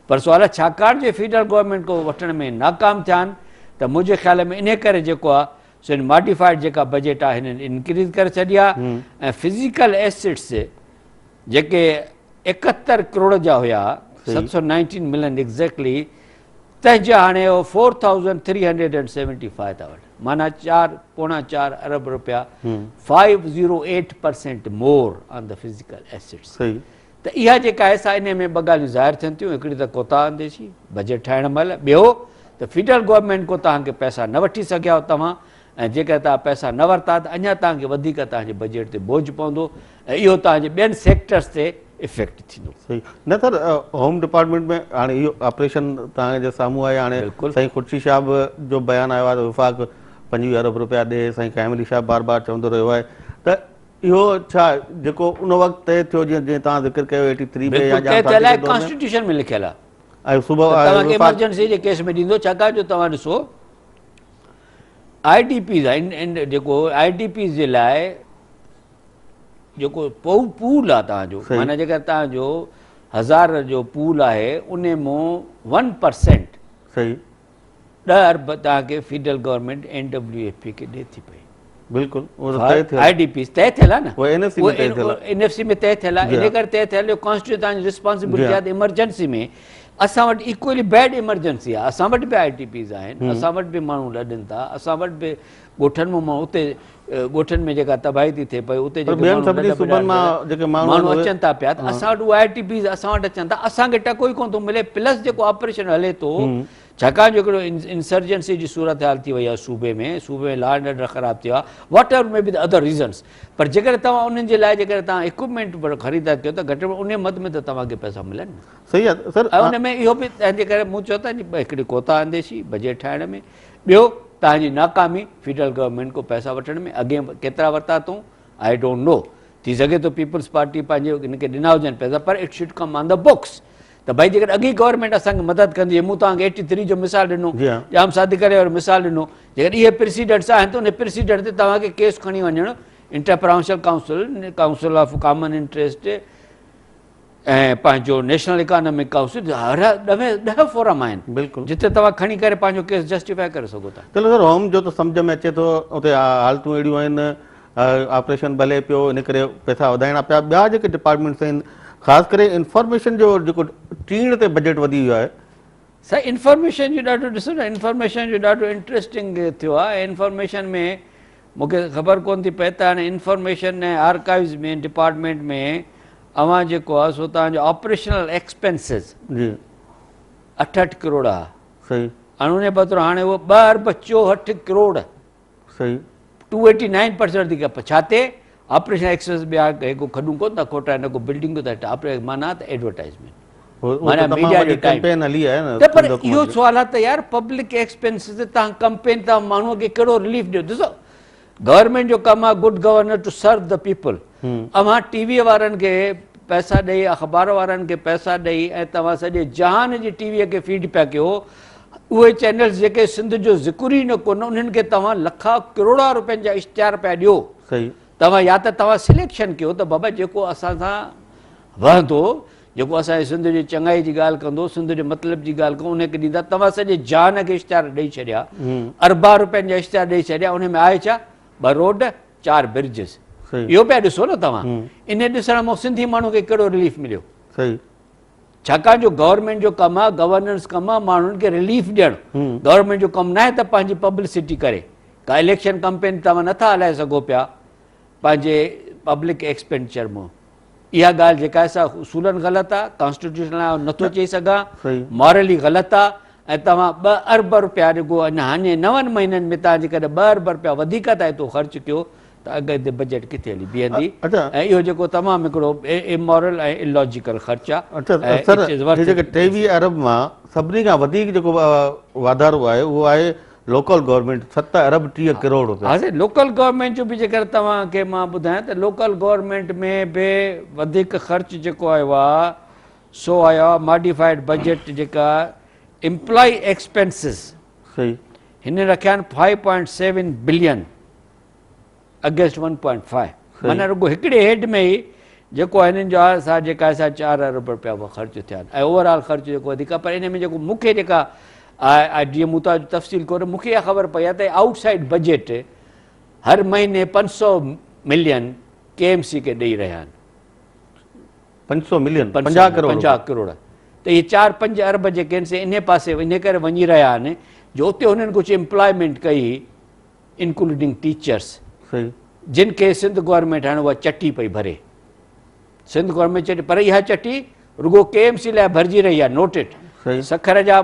Speaker 2: پر سوال آهي ڇاڪاڻ جو فيڊرل گورنمينٽ کو وٺڻ ۾ ناڪام ٿيا آهن ته منهنجي خيال ۾ انهي ڪري جيڪو آهي سو هن ماڊيفائيڊ جيڪا بجيٽ آهي هنن انڪريز ڪري ڇڏي آهي ۽ فزيڪل ايسيٽس جيڪي 71 ڪروڙ جا هيا 719 ملين ايگزيڪٽلي تنهن جا هاڻي اهو 4375 ٿا وٺن معنيٰ چار پوڻا چار ارب روپيا 508% more on the physical assets ته اها جيڪا آهي سا انهي ۾ ٻه ڳالهيون ظاهر ٿين ٿيون هڪڙي ته ڪوتاهه انديشي بجيٽ ٺاهڻ مهل ٻيو ته فيڊرل گورنمينٽ کو توهان کي پئسا نه وٺي سگهيا آهيو توهان ۽ جيڪڏهن توهان پئسا نه ورتا ته اڃا توهان کي وڌيڪ توهان جي بجيٽ تي بوجهه پوندو ۽ اهو توهان جي ٻين سيڪٽرز تي افيڪٽ ٿيندو.
Speaker 1: صحيح نه سر هوم ڊپارٽمينٽ ۾ هاڻي اهو آپريشن توهان جي سامهون آهي هاڻي سائين خورشيد شاهه به جو بيان آيو آهي ته وفاق 25 ارب روپيا ڏي سائين قائم علي شاهه بار بار چوندو رهيو آهي ته اهو ڇا جيڪو ان وقت طئي ٿيو جيئن جيئن توهان ذڪر ڪيو ايٽي ٿري ۾ يا
Speaker 2: بلڪل طئي ٿيل آهي ڪانسٽيٽيوشن ۾ لکيل آهي
Speaker 1: ۽ صوبو
Speaker 2: توهان کي ايمرجنسي جي ڪيس ۾ ڏيندو ڇاڪاڻ جو توهان ڏسو I D Ps آهن جيڪو I D Ps جي لاء جيڪو پول آهي توهان جو معنيٰ جيڪر توهان جو هزار جو پول آهي ان مون 1%
Speaker 1: صحيح
Speaker 2: 10 ارب توهان کي federal government N W F P کي ڏي ٿي پئي.
Speaker 1: بلڪل اهو ته طئي ٿيل
Speaker 2: I D Ps طئي ٿيل آهي نه
Speaker 1: اهو اين ايف سي ۾ طئي ٿيل آهي
Speaker 2: اين ايف سي ۾ طئي ٿيل آهي ان ڪري طئي ٿيل جو ڪانسٽيٽيوشن توهان جي ريسپانسبلٽي آهي ته ايمرجنسي ۾ اسان وٽ ايڪولي بيڊ ايمرجنسي آهي اسان وٽ به I T Ps آهن اسان وٽ به ماڻهو لڏن ٿا اسان وٽ به ڳوٺن مان ماڻهو اتي ڳوٺن ۾ جيڪا تباهي ٿي ٿئي پئي اتي
Speaker 1: جيڪي ٻين سڀني صوبن مان جيڪي
Speaker 2: ماڻهو اچن ٿا پيا ته اسان وٽ اهي I T Ps اسان وٽ اچن ٿا اسان کي ٽڪو ئي ڪونه ٿو ملي پلس جيڪو آپريشن هلي ٿو ڇاڪاڻ جو هڪڙو انسرجنسي جي صورتحال ٿي وئي آهي صوبي ۾ صوبي ۾ لا اينڊ آرڊر خراب ٿي ويو آهي whatever may be the other reasons پر جيڪڏهن توهان انهن جي لاء جيڪڏهن توهان اڪوپمينٽ خريد ٿا ڪيو ته گهٽ ۾ انهي مد ۾ ته توهان کي پئسا ملن نه.
Speaker 1: صحيح آهي سر.
Speaker 2: ۽ ان ۾ اهو به تنهن جي ڪري مون چيو ته هڪڙي ڪوتاهه انديشي بجيٽ ٺاهڻ ۾ ٻيو توهان جي ناڪامي فيڊرل گورنمينٽ کان پئسا وٺڻ ۾ اڳئين ڪيترا ورتا اٿئون I don't know ٿي سگهي ٿو پيپلز پارٽي پنهنجي هن کي ڏنا هجن پئسا پر it should come on the books ته ڀائي جيڪڏهن اڳي گورنمينٽ اسان کي مدد ڪندي مون توهان کي ايٽي ٿري جو مثال ڏنو ڄام صادق علي وارو مثال ڏنو جيڪڏهن اهي پريسيڊنٽس آهن ته ان پريسيڊنٽ تي توهان کي ڪيس کڻي وڃڻ inter provincial council council of common interest ۽ پنهنجو نيشنل اڪانامڪ ڪائونسل هر ڏهه فورم آهن
Speaker 1: بلڪل
Speaker 2: جتي توهان کڻي ڪري پنهنجو ڪيس جسٽيفائي ڪري سگهو ٿا.
Speaker 1: چلو سر هوم جو ته سمجهه ۾ اچي ٿو اتي حالتون اهڙيون آهن آپريشن به هلي پيو ان ڪري پئسا وڌائڻا پيا ٻيا جيڪي ڊپارٽمينٽس آهن خاص ڪري انفارميشن جو جيڪو ٽيڻ تي بجيٽ وڌي ويو آهي.
Speaker 2: سائين انفارميشن جو ڏاڍو ڏسو نه انفارميشن جو ڏاڍو انٽريسٽنگ ٿيو آهي انفارميشن ۾ مون کي خبر ڪون ٿي پئي ته هاڻي انفارميشن ۽ آرڪائيوز ۾ ڊپارٽمينٽ ۾ اوهان جيڪو آهي سو توهان جو آپريشنل ايڪسپينسز جي 68 ڪروڙ آهي
Speaker 1: صحيح
Speaker 2: هاڻي ان بدران هاڻي اهو 2 ارب 64 ڪروڙ
Speaker 1: صحيح
Speaker 2: 289% ٿي ڪپ ڇا تي آپريشن ايڪسپينس ٻيا هڪ کڏون ڪون ٿا کوٽائن نه ڪو بلڊنگ ٿا ٺاهن معنيٰ ته ايڊورٽائزمينٽ
Speaker 1: معنيٰ ميڊيا جو ڪمپين هلي آهي
Speaker 2: نه ته پر اهو سوال آهي ته يار پبلڪ ايڪسپينسز تي تان ڪمپين تان ماڻهو کي ڪهڙو رليف ڏيو ڏسو گورنمينٽ جو ڪم آهي good governor to serve the people اوهان ٽي وي وارن کي پئسا ڏئي اخبار وارن کي پئسا ڏئي ۽ توهان سڄي جهان جي ٽي وي کي فيڊ پيا ڪيو اهي چينلز جيڪي سنڌ جو ذڪر ئي نه ڪن انهن کي توهان لکا ڪروڙا روپين جا اشتهار پيا ڏيو.
Speaker 1: صحيح.
Speaker 2: توهان يا ته توهان سليڪشن ڪيو ته بابا جيڪو اسان سان وهندو جيڪو اسان جي سنڌ جي چڱائي جي ڳالهه ڪندو سنڌ جي مطلب جي ڳالهه ڪندو انهي کي ڏيندا توهان سڄي جهان کي اشتهار ڏئي ڇڏيا اربها روپين جا اشتهار ڏئي ڇڏيا انهي ۾ آهي ڇا ٻه روڊ چار برجز اهو پيا ڏسو نه توهان انهي ڏسڻ مان سنڌي ماڻهو کي ڪهڙو رليف مليو.
Speaker 1: صحيح.
Speaker 2: ڇاڪاڻ جو گورنمينٽ جو ڪم آهي گورننس ڪم آهي ماڻهن کي رليف ڏيڻ گورنمينٽ جو ڪم ناهي ته پنهنجي پبلسٽي ڪري ڪا اليڪشن ڪمپين توهان نٿا هلائي سگهو پيا پنهنجي پبلڪ ايڪسپينڊيچر مون اها ڳالهه جيڪا آهي سا اصولن غلط آهي ڪانسٽيٽيوشن آء نٿو چئي سگهان مارلي غلط آهي ۽ توهان ٻه ارب روپيا رڳو اڃا هاڻي نون مهينن ۾ توهان جيڪڏهن ٻه ارب روپيا وڌيڪ ٿا هتو خرچ ڪيو ته اڳتي بجيٽ ڪٿي هلي بيهندي ۽ اهو جيڪو تمام هڪڙو امورل ۽ الاجيڪل خرچ آهي.
Speaker 1: اڇا سر هي جيڪي 23 ارب مان سڀني کان وڌيڪ جيڪو واڌارو آهي اهو آهي لوڪل گورنمينٽ 7 ارب 30 ڪروڙ روپيا.
Speaker 2: ها سائين لوڪل گورنمينٽ جو به جيڪر توهان کي مان ٻڌايان ته لوڪل گورنمينٽ ۾ به وڌيڪ خرچ جيڪو آيو آهي سو آيو آهي ماڊيفائيڊ بجيٽ جيڪا امپلائي ايڪسپينسز هن رکيا آهن 5.7 بلين اگينسٽ 1.5 معنيٰ رڳو هڪڙي هيڊ ۾ ئي جيڪو هنن جو آهي سا جيڪا آهي سا 4 ارب رپيا خرچ ٿيا آهن ۽ اوور آل خرچ جيڪو وڌيڪ آهي پر ان ۾ جيڪو مون کي جيڪا آهي جيئن مون تان تفصيل ڪونهي مون کي اها خبر پئي آهي ته آئوٽ سائيڊ بجيٽ هر مهيني 500 ملين ڪي ايم سي کي ڏئي رهيا آهن
Speaker 1: 500 ملين 50 ڪروڙ
Speaker 2: 50 ڪروڙ ته اهي 4 5 ارب جيڪي آهن سي انهي پاسي انهي ڪري وڃي رهيا آهن جو اتي هنن ڪجهه امپلائمينٽ ڪئي انڪلوڊنگ ٽيچرس جن کي سنڌ گورنمينٽ هاڻي اها چٽي پئي ڀري سنڌ گورنمينٽ چٽي پر اها چٽي رڳو ڪي ايم سي لاء ڀرجي رهي آهي نوٽ it Sukkur جا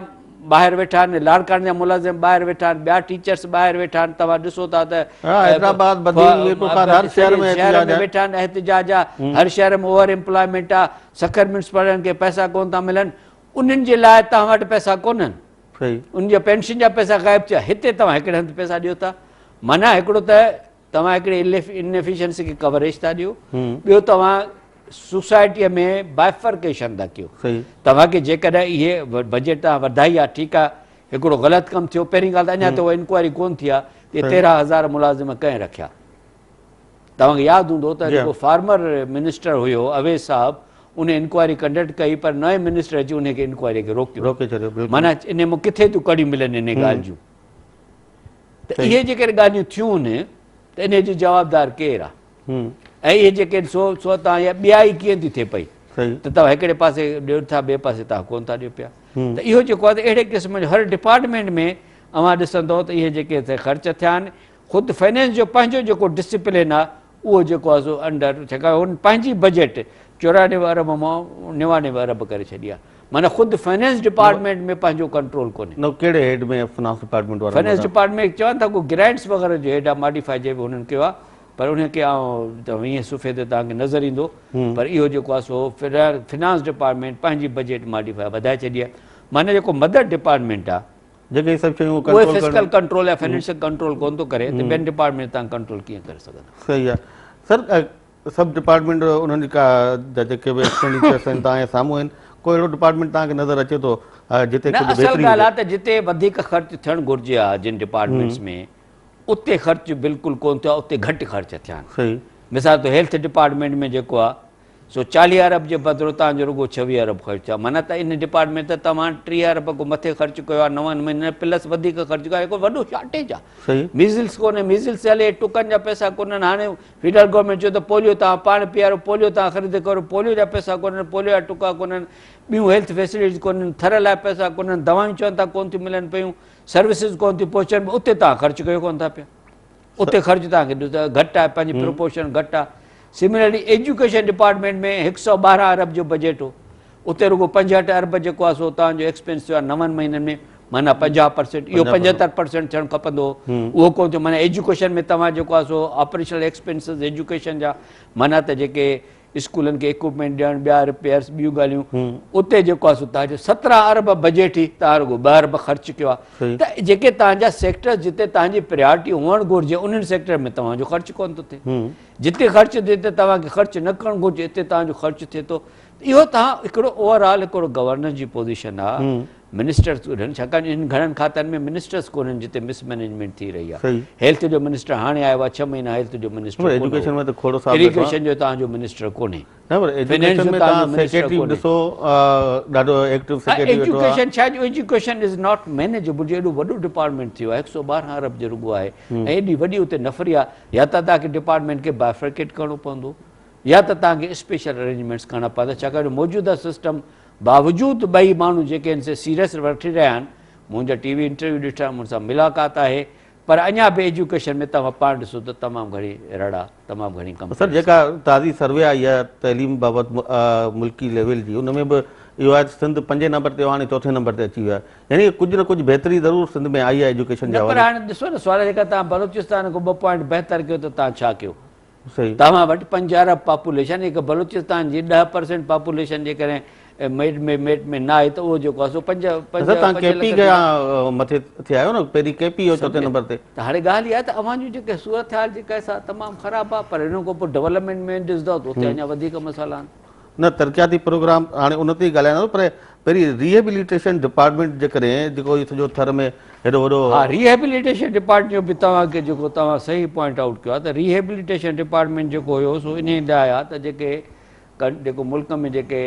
Speaker 2: ٻاهر ويٺا آهن لاڙڪاڻي جا ملازم ٻاهر ويٺا آهن ٻيا ٽيچرس ٻاهر ويٺا آهن توهان ڏسو ٿا ته
Speaker 1: حيدرآباد بدين ميرپورخاص هر شهر ۾
Speaker 2: شهر ۾ ويٺا آهن احتجاج آهي هر شهر ۾ اوور امپلائمينٽ آهي سکر ميونسپالٽين کي پئسا ڪون ٿا ملن انهن جي لاء توهان وٽ پئسا ڪونهن ان جا پينشن جا پئسا غائب ٿيا هتي توهان هڪڙي هنڌ پئسا ڏيو ٿا معنيٰ هڪڙو ته توهان هڪڙي انفيشنسي کي ڪوريج ٿا ڏيو ٻيو توهان سوسائٽيء ۾ بائفرڪيشن ٿا ڪيو توهان کي جيڪڏهن اهي بجيٽ توهان وڌائي آهي ٺيڪ آهي هڪڙو غلط ڪم ٿيو پهرين ڳالهه ته اڃا ته اها انڪوائري ڪون ٿي آهي ته 13000 ملازم ڪنهن رکيا توهان کي ياد هوندو ته جيڪو فارمر منسٽر هيو اويس صاحب ان انڪوائري ڪنڊڪٽ ڪئي پر نئين منسٽر اچي ان کي انڪوائري کي روڪيو
Speaker 1: روڪي ڇڏيو
Speaker 2: بلڪل معنيٰ ان مان ڪٿي ٿيون ڪڙيون ملن ان ڳالهه جون ته اهي جيڪڏهن ڳالهيون ٿيون ته ان جو جوابدار ڪير آهي ۽ اهي جيڪي سو سو تان يا ٻيا ئي ڪيئن ٿي ٿئي پئي ته توهان هڪڙي پاسي ڏيو ٿا ٻئي پاسي توهان ڪون ٿا ڏيو پيا ته اهو جيڪو آهي اهڙي قسم جو هر ڊپارٽمينٽ ۾ اوهان ڏسندو ته اهي جيڪي خرچ ٿيا آهن خود فنانس جو پنهنجو جيڪو ڊسپلين آهي اهو جيڪو آهي سو انڊر ڇاڪاڻ هن پنهنجي بجيٽ 94 ارب مان 99 ارب ڪري ڇڏي آهي معنيٰ خود فنانس ڊپارٽمينٽ ۾ پنهنجو ڪنٽرول ڪونهي.
Speaker 1: نه ڪهڙي هيڊ ۾ فنانس ڊپارٽمينٽ وارن
Speaker 2: فنانس ڊپارٽمينٽ چون ٿا ڪو گرانٽس وغيره جو هيڊ آهي ماڊيفائي جي به هنن ڪيو آهي پر انهي کي آئون ته ويهين صفحي تي توهان کي نظر ايندو پر اهو جيڪو آهي سو فنانس ڊپارٽمينٽ پنهنجي بجيٽ ماڊيفائي وڌائي ڇڏي آهي معنيٰ جيڪو مدر ڊپارٽمينٽ آهي
Speaker 1: جيڪي هي سڀ شيون ڪنٽرول
Speaker 2: ڪرڻ. اهي فسڪل ڪنٽرول يا فنانشل ڪنٽرول ڪونه ٿو ڪري ته ٻين ڊپارٽمينٽ تان ڪنٽرول ڪيئن ڪري سگهندو.
Speaker 1: صحيح آهي سر سڀ ڊپارٽمينٽ انهن جي ڪا جا جيڪي به ايڪسپينڊيچرس آهن توهان جي سامهون آهن ڪو اهڙو ڊپارٽمينٽ توهان کي نظر اچي ٿو جتي
Speaker 2: نه
Speaker 1: ڪجهه
Speaker 2: اصل
Speaker 1: بهتري
Speaker 2: ڳالهه
Speaker 1: هجي.
Speaker 2: آهي ته جتي وڌيڪ خرچ ٿيڻ گهرجي ها جن ڊپارٽمينٽس ۾ اتي خرچ بلڪل ڪونه ٿيو آهي اتي گهٽ خرچ ٿيا آهن
Speaker 1: صحيح.
Speaker 2: مثال طور هيلٿ ڊپارٽمينٽ ۾ جيڪو آهي سو 40 ارب جي بدرو توهان جو رڳو 26 ارب خرچ ٿيو آهي معنيٰ ته ان ڊپارٽمينٽ ته توهان 30 ارب کان مٿي خرچ ڪيو آهي نون مهينن پلس وڌيڪ خرچ ڪيو آهي هڪ وڏو شارٽيج آهي ميزلس ڪونهي ميزلس هلي ٽڪن جا پئسا ڪونهن هاڻي فيڊرل گورنمينٽ چيو ته پوليو توهان پاڻ پيارو پوليو توهان خريد ڪريو پوليو جا پئسا ڪونهن پوليو جا ٽڪا ڪونهن ٻيون هيلٿ فيسلٽيز ڪونهن ٿر لاء پئسا ڪونهن دوائيون چون ٿا ڪون ٿيون ملن پيون سروسز ڪون ٿيون پهچن اتي توهان خرچ ڪيو ڪون ٿا پيا اتي خرچ توهان کي گهٽ آهي پنهنجي پروپورشن گهٽ آهي سملرلي ايجوڪيشن ڊپارٽمينٽ ۾ 112 ارب جو بجيٽ هو اتي رڳو 65 ارب جيڪو آهي سو توهان جو ايڪسپينس ٿيو آهي نون مهينن ۾ معنيٰ 50% اهو 75% ٿيڻ کپندو هو اهو ڪونه ٿيو معنيٰ ايجوڪيشن ۾ توهان جيڪو آهي سو آپريشنل ايڪسپينسز ايجوڪيشن جا معنيٰ ته جيڪي اسڪولن کي اڪوپمينٽ ڏيڻ ٻيا رپيئرس ٻيون ڳالهيون اتي جيڪو آهي سو توهان جو 17 ارب بجيٽ هئي توهان رڳو 2 ارب خرچ ڪيو آهي ته جيڪي توهان جا سيڪٽرز جتي توهان جي پريارٽي هئڻ گهرجي انهن سيڪٽر ۾ توهان جو خرچ ڪونه ٿو ٿئي جتي خرچ ٿئي ته توهان کي خرچ نه ڪرڻ گهرجي اتي توهان جو خرچ ٿئي ٿو اهو توهان هڪڙو اوور آل هڪڙو گورننس جي پوزيشن آهي منسٽرز ڪونهن ڇاڪاڻ انهن گهڻن کاتن ۾ منسٽرز ڪونهن جتي مس مئنيجمينٽ ٿي رهي آهي هيلٿ جو منسٽر هاڻي آيو آهي 6 مهينا هيلٿ جو منسٽر
Speaker 1: ايجوڪيشن ۾ ته کوڙو صاحب
Speaker 2: اريگيشن جو توهان جو منسٽر ڪونهي
Speaker 1: نه پر ايجوڪيشن ۾ توهان سيڪريٽري ڏسو ڏاڍو ايڪٽو سيڪريٽري ويٺو آهي
Speaker 2: ايجوڪيشن ڇا جو ايجوڪيشن is not manageable جو ايڏو وڏو ڊپارٽمينٽ ٿيو آهي 112 ارب جو رڳو آهي ۽ ايڏي وڏي اتي نفري آهي يا ته توهان کي ڊپارٽمينٽ کي بائفرڪيٽ ڪرڻو پوندو يا ته توهان کي اسپيشل ارينجمينٽس ڪرڻا پوندا ڇاڪاڻ جو موجوده سسٽم باوجود ٻئي ماڻهو جيڪي هن سي سيريس وٺي رهيا آهن، منهنجا ٽي وي انٽرويو ڏٺا، مون سان ملاقات آهي، پر اڃا به ايجوڪيشن ۾ توهان پاڻ ڏسو ته تمام گهڻي رڙ آ، تمام گهڻي
Speaker 1: سر
Speaker 2: ڪمپلينٽس
Speaker 1: جيڪا
Speaker 2: آهن.
Speaker 1: تازي سروي آئي آهي تعليم بابت ملڪي ليول جي ان ۾ به اهو آهي ته سنڌ پنجين نمبر تي هو هاڻي چوٿين نمبر تي اچي ويو آهي يعني ڪجهه نه ڪجهه بهتري ضرور سنڌ ۾ آئي آهي ايجوڪيشن جي
Speaker 2: نه پر
Speaker 1: حوالي
Speaker 2: هاڻي ڏسو نه سوال جيڪا توهان بلوچستان کان ٻه پوائنٽ بهتر ڪيو ته توهان ڇا ڪيو؟
Speaker 1: صحيح.
Speaker 2: توهان وٽ 5 ارب پاپوليشن هڪ بلوچستان جي 10% پاپوليشن جيڪڏهن ميٽ ۾ ميٽ ۾ نه آهي ته اهو جيڪو آهي سو پنج پنج
Speaker 1: سر توهان
Speaker 2: پنج
Speaker 1: ڪي پي
Speaker 2: لک
Speaker 1: کي مٿي ٿيا آهيو نه پهرين ڪي پي هو چوٿين نمبر تي.
Speaker 2: ته هاڻي ڳالهه اها آهي ته اوهان جون جيڪي صورتحال جيڪا آهي سا تمام خراب آهي پر ان کان پوء ڊولپمينٽ ۾ ڏسندؤ ته اتي اڃا وڌيڪ مسئلا آهن.
Speaker 1: نه ترقياتي پروگرام هاڻي ان تي ئي ڳالهائينداسون پر پهرين ريهيبليٽيشن ڊپارٽمينٽ جي ڪري جيڪو هي سڄو ٿر ۾ هيڏو وڏو.
Speaker 2: ها ريهيبليٽيشن ڊپارٽمينٽ جو به توهان کي جيڪو توهان صحيح پوائنٽ آئوٽ ڪيو آهي ته ريهيبليٽيشن ڊپارٽمينٽ جيڪو هيو سو انهي لاء آهي ته جيڪي جيڪو ملڪ ۾ جيڪي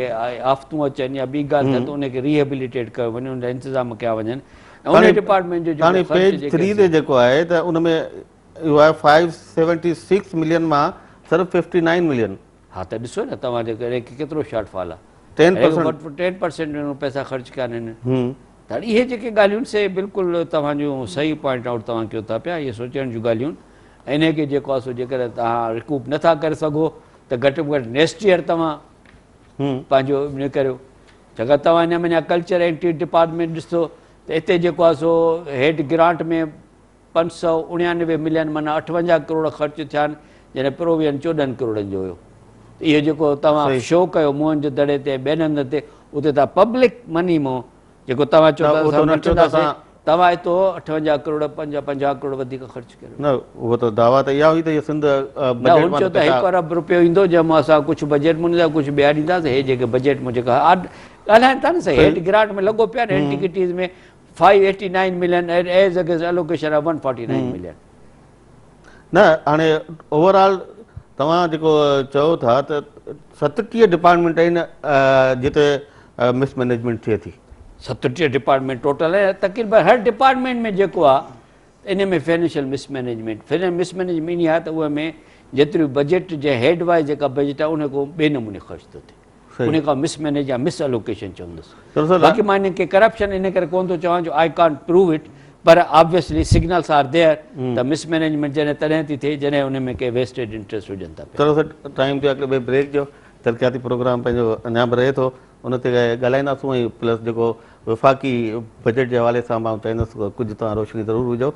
Speaker 2: آفتون اچن يا ٻي ڳالهه ٿئي ته ان کي ريهيبليٽيٽ ڪيو وڃي ان جا انتظام ڪيا وڃن ۽ انهي ڊپارٽمينٽ جو
Speaker 1: هاڻي
Speaker 2: جيڪو خرچ
Speaker 1: پيج
Speaker 2: جيڪي
Speaker 1: 3 تي جيڪو آهي ته ان ۾ اهو آهي 576 ملين مان صرف 59 ملين.
Speaker 2: ها ته ڏسو نه توهان جي ڪري ڪيترو شارٽ فال آ
Speaker 1: 10%
Speaker 2: 10% انهن پئسا خرچ ڪيا آهن ته اهي جيڪي ڳالهيون سي بلڪل توهان جون صحيح پوائنٽ آئوٽ توهان ڪيو ٿا پيا اهي سوچڻ جون ڳالهيون انهي کي جيڪو آ سو جيڪڏهن توهان ريڪوپ نه ٿا ڪري سگهو ته گهٽ ۾ گهٽ نيڪسٽ ايئر توهان پنهنجو ان ڪريو ڇاڪاڻ توهان اڃا مڃا ڪلچر اينڊ ڊپارٽمينٽ ڏسو ته اتي جيڪو آ سو هيڊ گرانٽ ۾ 589 ملين معنيٰ 58 ڪروڙ خرچ ٿيا آهن جڏهن پروويزن 14 ڪروڙن جو هيو ته اهو جيڪو توهان شو ڪيو موهن جو دڙي تي ۽ ٻين هنڌن تي اتي توهان پبلڪ مني مون جيڪو توهان چئو ٿا اسان وٺنداسين توهان اتو 58 ڪروڙ 50 ڪروڙ وڌيڪ خرچ ڪريو.
Speaker 1: نه اهو ته دعويٰ ته اها هئي ته اهو سنڌ
Speaker 2: نه
Speaker 1: بجيٽ
Speaker 2: هن
Speaker 1: مان
Speaker 2: چيو ته هڪ ارب رپيو ايندو جنهن مان اسان ڪجهه بجيٽ مان ڏينداسين ڪجهه ٻيا ڏينداسين هي جيڪي بجيٽ مان جيڪا ڳالهائن ٿا نه سائين هيڊ گرانٽ ۾ لڳو پيو آهي نه اينٽيڪٽيز ۾ 589 million and as against allocation of 149 million.
Speaker 1: نه هاڻي اوور آل توهان جيڪو چئو ٿا ته 37 ڊپارٽمينٽ آهن جتي مس مئنيجمينٽ ٿئي ٿي.
Speaker 2: 37 ڊپارٽمينٽ ٽوٽل آهن تقريبن هر ڊپارٽمينٽ ۾ جيڪو آهي ان ۾ financial mismanagement financial mismanagement آهي ته اهي ۾ جيتري بجيٽ جي هيڊ وائز جيڪا بجيٽ آهي ان کان ٻئي نموني خرچ ٿو ٿئي. ان کان مس مينيج يا مس الوڪيشن چوندس باقي مان انهن کي ڪرپشن ان ڪري ڪون ٿو چوان جو I can't prove it per obviously signals are there ته مس مينيجمينٽ جڏهن تڏهن ٿي ٿئي جڏهن ان ۾ ڪي ويسٽيڊ انٽريسٽ هجن ٿا پيا.
Speaker 1: چلو سر ٽائيم ٿيو هڪڙي ٻئي بريڪ جو ترقياتي پروگرام پنهنجو اڃا به رهي ٿو ان تي ڳالهائينداسون ۽ پلس جيڪو وفاقي بجيٽ جي حوالي سان مان چاهيندس ڪجهه توهان روشني ضرور وجهو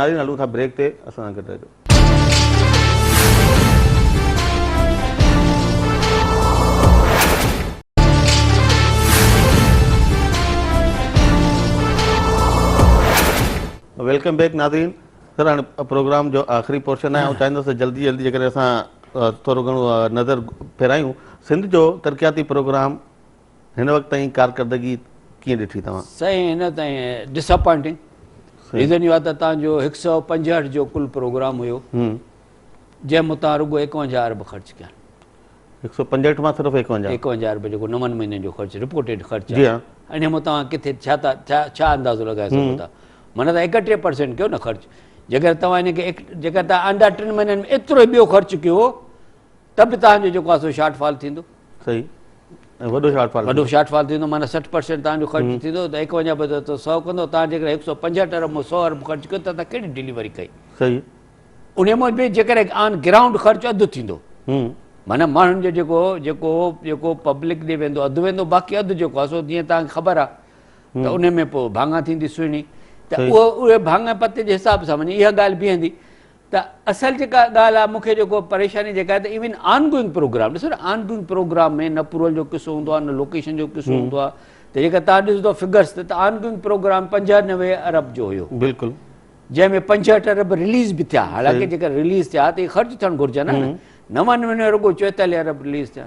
Speaker 1: ناظرين هلون ٿا بريڪ تي اسان سان گڏ رهجو. Welcome back ناظرين سر هاڻي پروگرام جو آخري پورشن آهي آئون چاهيندس ته جلدي جلدي جيڪڏهن اسان ٿورو گهڻو نظر ڦيرايون سنڌ جو ترقياتي پروگرام هن وقت تائين ڪارڪردگي ڪيئن ڏٺي توهان؟
Speaker 2: سائين هن تائين ڊس اپائنٽنگ ريزن اهو آهي ته تان جو 165 جو ڪل پروگرام هيو جنهن مون تان رڳو 51 ارب خرچ ڪيا.
Speaker 1: 165 مان صرف 51.
Speaker 2: 51 ارب جيڪو نون مهينن جو خرچ رپورٽيڊ خرچ آهي انهي مان توهان ڪٿي ڇا ٿا ڇا اندازو لڳائي سگهو ٿا معنيٰ توهان 31% ڪيو نه خرچ جيڪڏهن توهان ان کي جيڪڏهن توهان آندا ٽن مهينن ۾ ايترو ئي ٻيو خرچ ڪيو ته به توهان جو جيڪو آهي سو شارٽ فال ٿيندو.
Speaker 1: صحيح ۽ وڏو شارٽ فال
Speaker 2: وڏو شارٽ فال ٿيندو معنيٰ 60% توهان جو خرچ ٿيندو ته 51 بدل ته 100 ڪندو توهان جيڪڏهن 165 ارب مان 100 ارب خرچ ڪيو ته توهان ڪهڙي ڊليوري ڪئي.
Speaker 1: صحيح.
Speaker 2: انهي مان به جيڪڏهن آن گرائونڊ خرچ اڌ ٿيندو معنيٰ ماڻهن جو جيڪو جيڪو جيڪو پبلڪ ڏي ويندو اڌ ويندو باقي اڌ جيڪو آهي سو جيئن توهان کي خبر آهي ته انهي ۾ پوء ڀاڱا ٿيندي سهڻي ته اهو اهي ڀاڱا پتي جي حساب سان وڃي اها ڳالهه بيهندي ته اصل جيڪا ڳالهه آهي مون کي جيڪو پريشاني جيڪا آهي ته ايون آن گوئنگ پروگرام ڏسو نه آن گوئنگ پروگرام ۾ نه اپروول جو قصو هوندو آهي نه لوڪيشن جو قصو هوندو آهي ته جيڪا توهان ڏسندو فگرس ته آن گوئنگ پروگرام 95 ارب جو هيو
Speaker 1: بلڪل
Speaker 2: جنهن ۾ 65 ارب رليز به ٿيا حالانڪه جيڪا رليز ٿيا ته خرچ ٿيڻ گهرجن نه نون ۾ رڳو 44 ارب رليز ٿيا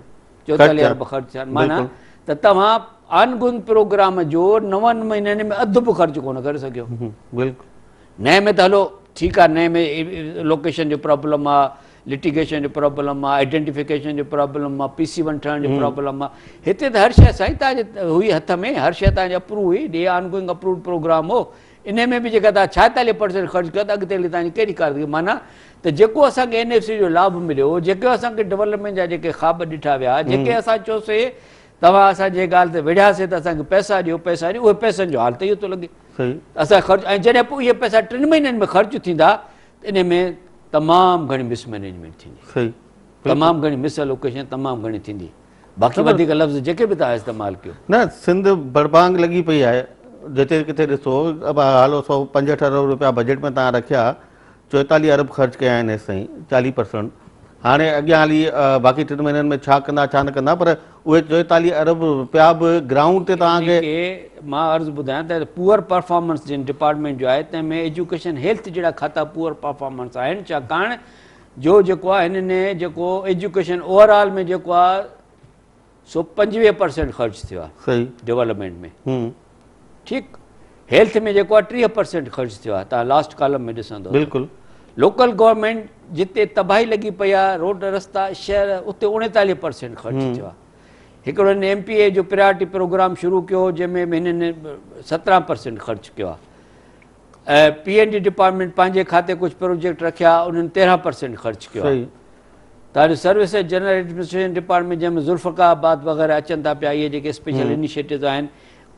Speaker 2: 44 ارب خرچ ٿيا معنيٰ ته توهان آن گوئنگ پروگرام جو نون مهينن ۾ اڌ به خرچ ڪونه ڪري سگهيو
Speaker 1: بلڪل
Speaker 2: نئين ۾ ته هلو ٺيڪ آ نئين ۾ لوڪيشن جو پرابلم آ لٽيگيشن جو پرابلم آ آئيڊينٽيفڪيشن جو پرابلم آ پي سي ون ٺهڻ جو پرابلم آ هتي ته هر شيء سائين توهان جي هئي هٿ ۾ هر شيء توهان جي اپروو هئي ڏي آن گوئنگ اپرووڊ پروگرام هو انهي ۾ به جيڪا توهان 46 پرسنٽ خرچ ڪيو ته اڳتي هلي توهان جي ڪهڙي ڪارڪردگي معنيٰ ته جيڪو اسان کي اين ايف سي جو لاڀ مليو جيڪي اسان کي ڊولپمينٽ جا جيڪي خواب ڏٺا ويا جيڪي اسان چيوسي توهان اسان جي ڳالهه تي وڙهياسي ته اسان کي پئسا ڏيو پئسا ڏيو اهي پئسن جو حال ته اهو ٿو لڳي اسان خرچ ۽ جڏهن پوء اهي پئسا ٽن مهينن ۾ خرچ ٿيندا ته ان ۾ تمام گهڻي مس مئنيجمينٽ ٿيندي تمام گهڻي مس الوڪيشن تمام گهڻي ٿيندي باقي وڌيڪ لفظ جيڪي به توهان استعمال ڪيو.
Speaker 1: نه سنڌ بڙبانگ لڳي پئي آهي جتي ڪٿي ڏسو هالو 165 ارب روپيا بجيٽ ۾ توهان رکيا 44 ارب خرچ ڪيا آهن هيستائين 40 پرسنٽ هاڻي اڳيان هلي باقي ٽن مهينن ۾ ڇا ڪندا ڇا نه ڪندا پر اهي 44 ارب روپيا به گرائونڊ تي توهان کي
Speaker 2: مان عرض ٻڌايان ته پوئر پرفارمنس جن ڊپارٽمينٽ جو آهي تنهن ۾ ايجوڪيشن هيلٿ جهڙا کاتا پوئر پرفارمنس آهن ڇاڪاڻ جو جيڪو آهي هنن جيڪو ايجوڪيشن اوور آل ۾ جيڪو آهي سو 25 پرسنٽ خرچ ٿيو آهي
Speaker 1: صحيح
Speaker 2: ڊولپمينٽ ۾ ٺيڪ هيلٿ ۾ جيڪو آهي 30 پرسنٽ خرچ ٿيو آهي تان لاسٽ ڪالم ۾ ڏسندو
Speaker 1: بلڪل
Speaker 2: لوڪل گورنمينٽ جتي تباهي لڳي پئي آهي روڊ رستا شهر اتي 39 پرسنٽ خرچ ٿيو آهي هڪڙو هن ايم پي اي جو پريارٽي پروگرام شروع ڪيو جنهن ۾ هنن 17 پرسنٽ خرچ ڪيو آهي ۽ پي اين ڊي ڊپارٽمينٽ پنهنجي کاتي ڪجهه پروجيڪٽ رکيا انهن 13 پرسنٽ خرچ ڪيو آهي تان جو سروسز جنرل ايڊمنسٽريشن ڊپارٽمينٽ جنهن ۾ ذوالفقار آباد وغيره اچن ٿا پيا اهي جيڪي اسپيشل انيشيٽوز آهن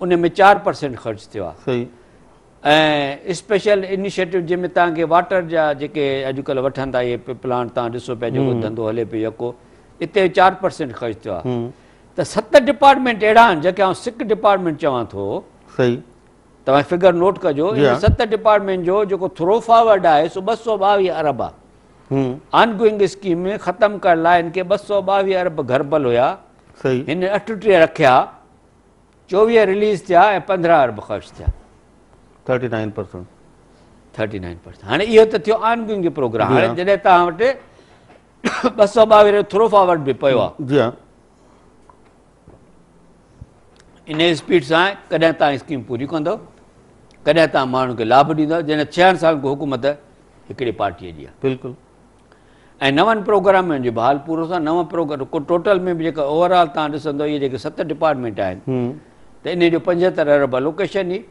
Speaker 2: ان ۾ 4% خرچ ٿيو آهي ۽ اسپيشل انيشيٽو جنهن ۾ توهان کي واٽر جا جيڪي اڄڪلهه وٺن ٿا اهي پلانٽ توهان ڏسو پيا جيڪو ڌنڌو هلي پيو يڪو اتي 4% خرچ ٿيو آهي ته ست ڊپارٽمينٽ اهڙا آهن جيڪي آئون سڪ ڊپارٽمينٽ چوان ٿو. توهان فگر نوٽ ڪجو ان ست ڊپارٽمينٽ جو جيڪو ٿرو فارورڊ آهي سو 222 ارب آهي. آن گوئنگ اسڪيم ختم ڪرڻ لاء هن کي 222 ارب گهربل هيا. هن 38 رکيا، 24 رليز ٿيا ۽ 15 ارب خرچ ٿيا.
Speaker 1: 39%.
Speaker 2: 39%. هاڻي اهو ته ٿيو آن گوئنگ پروگرام. هاڻي جڏهن توهان وٽ 222 جو ٿرو فارورڊ به پيو آهي.
Speaker 1: جي ها.
Speaker 2: ان اسپيڊ سان ڪڏهن توهان اسڪيم پوري ڪندو، ڪڏهن توهان ماڻهن کي لاڀ ڏيندو، جڏهن 66 سالن کان حڪومت هڪڙي پارٽيء جي آهي.
Speaker 1: بلڪل.
Speaker 2: ۽ نون پروگرامن جو به حال پورو سان نون پروگرام ٽوٽل ۾ به جيڪا اوور آل توهان ڏسندو اهي جيڪي ست ڊپارٽمينٽ آهن ته انهي جو 75 ارب الوڪيشن هئي،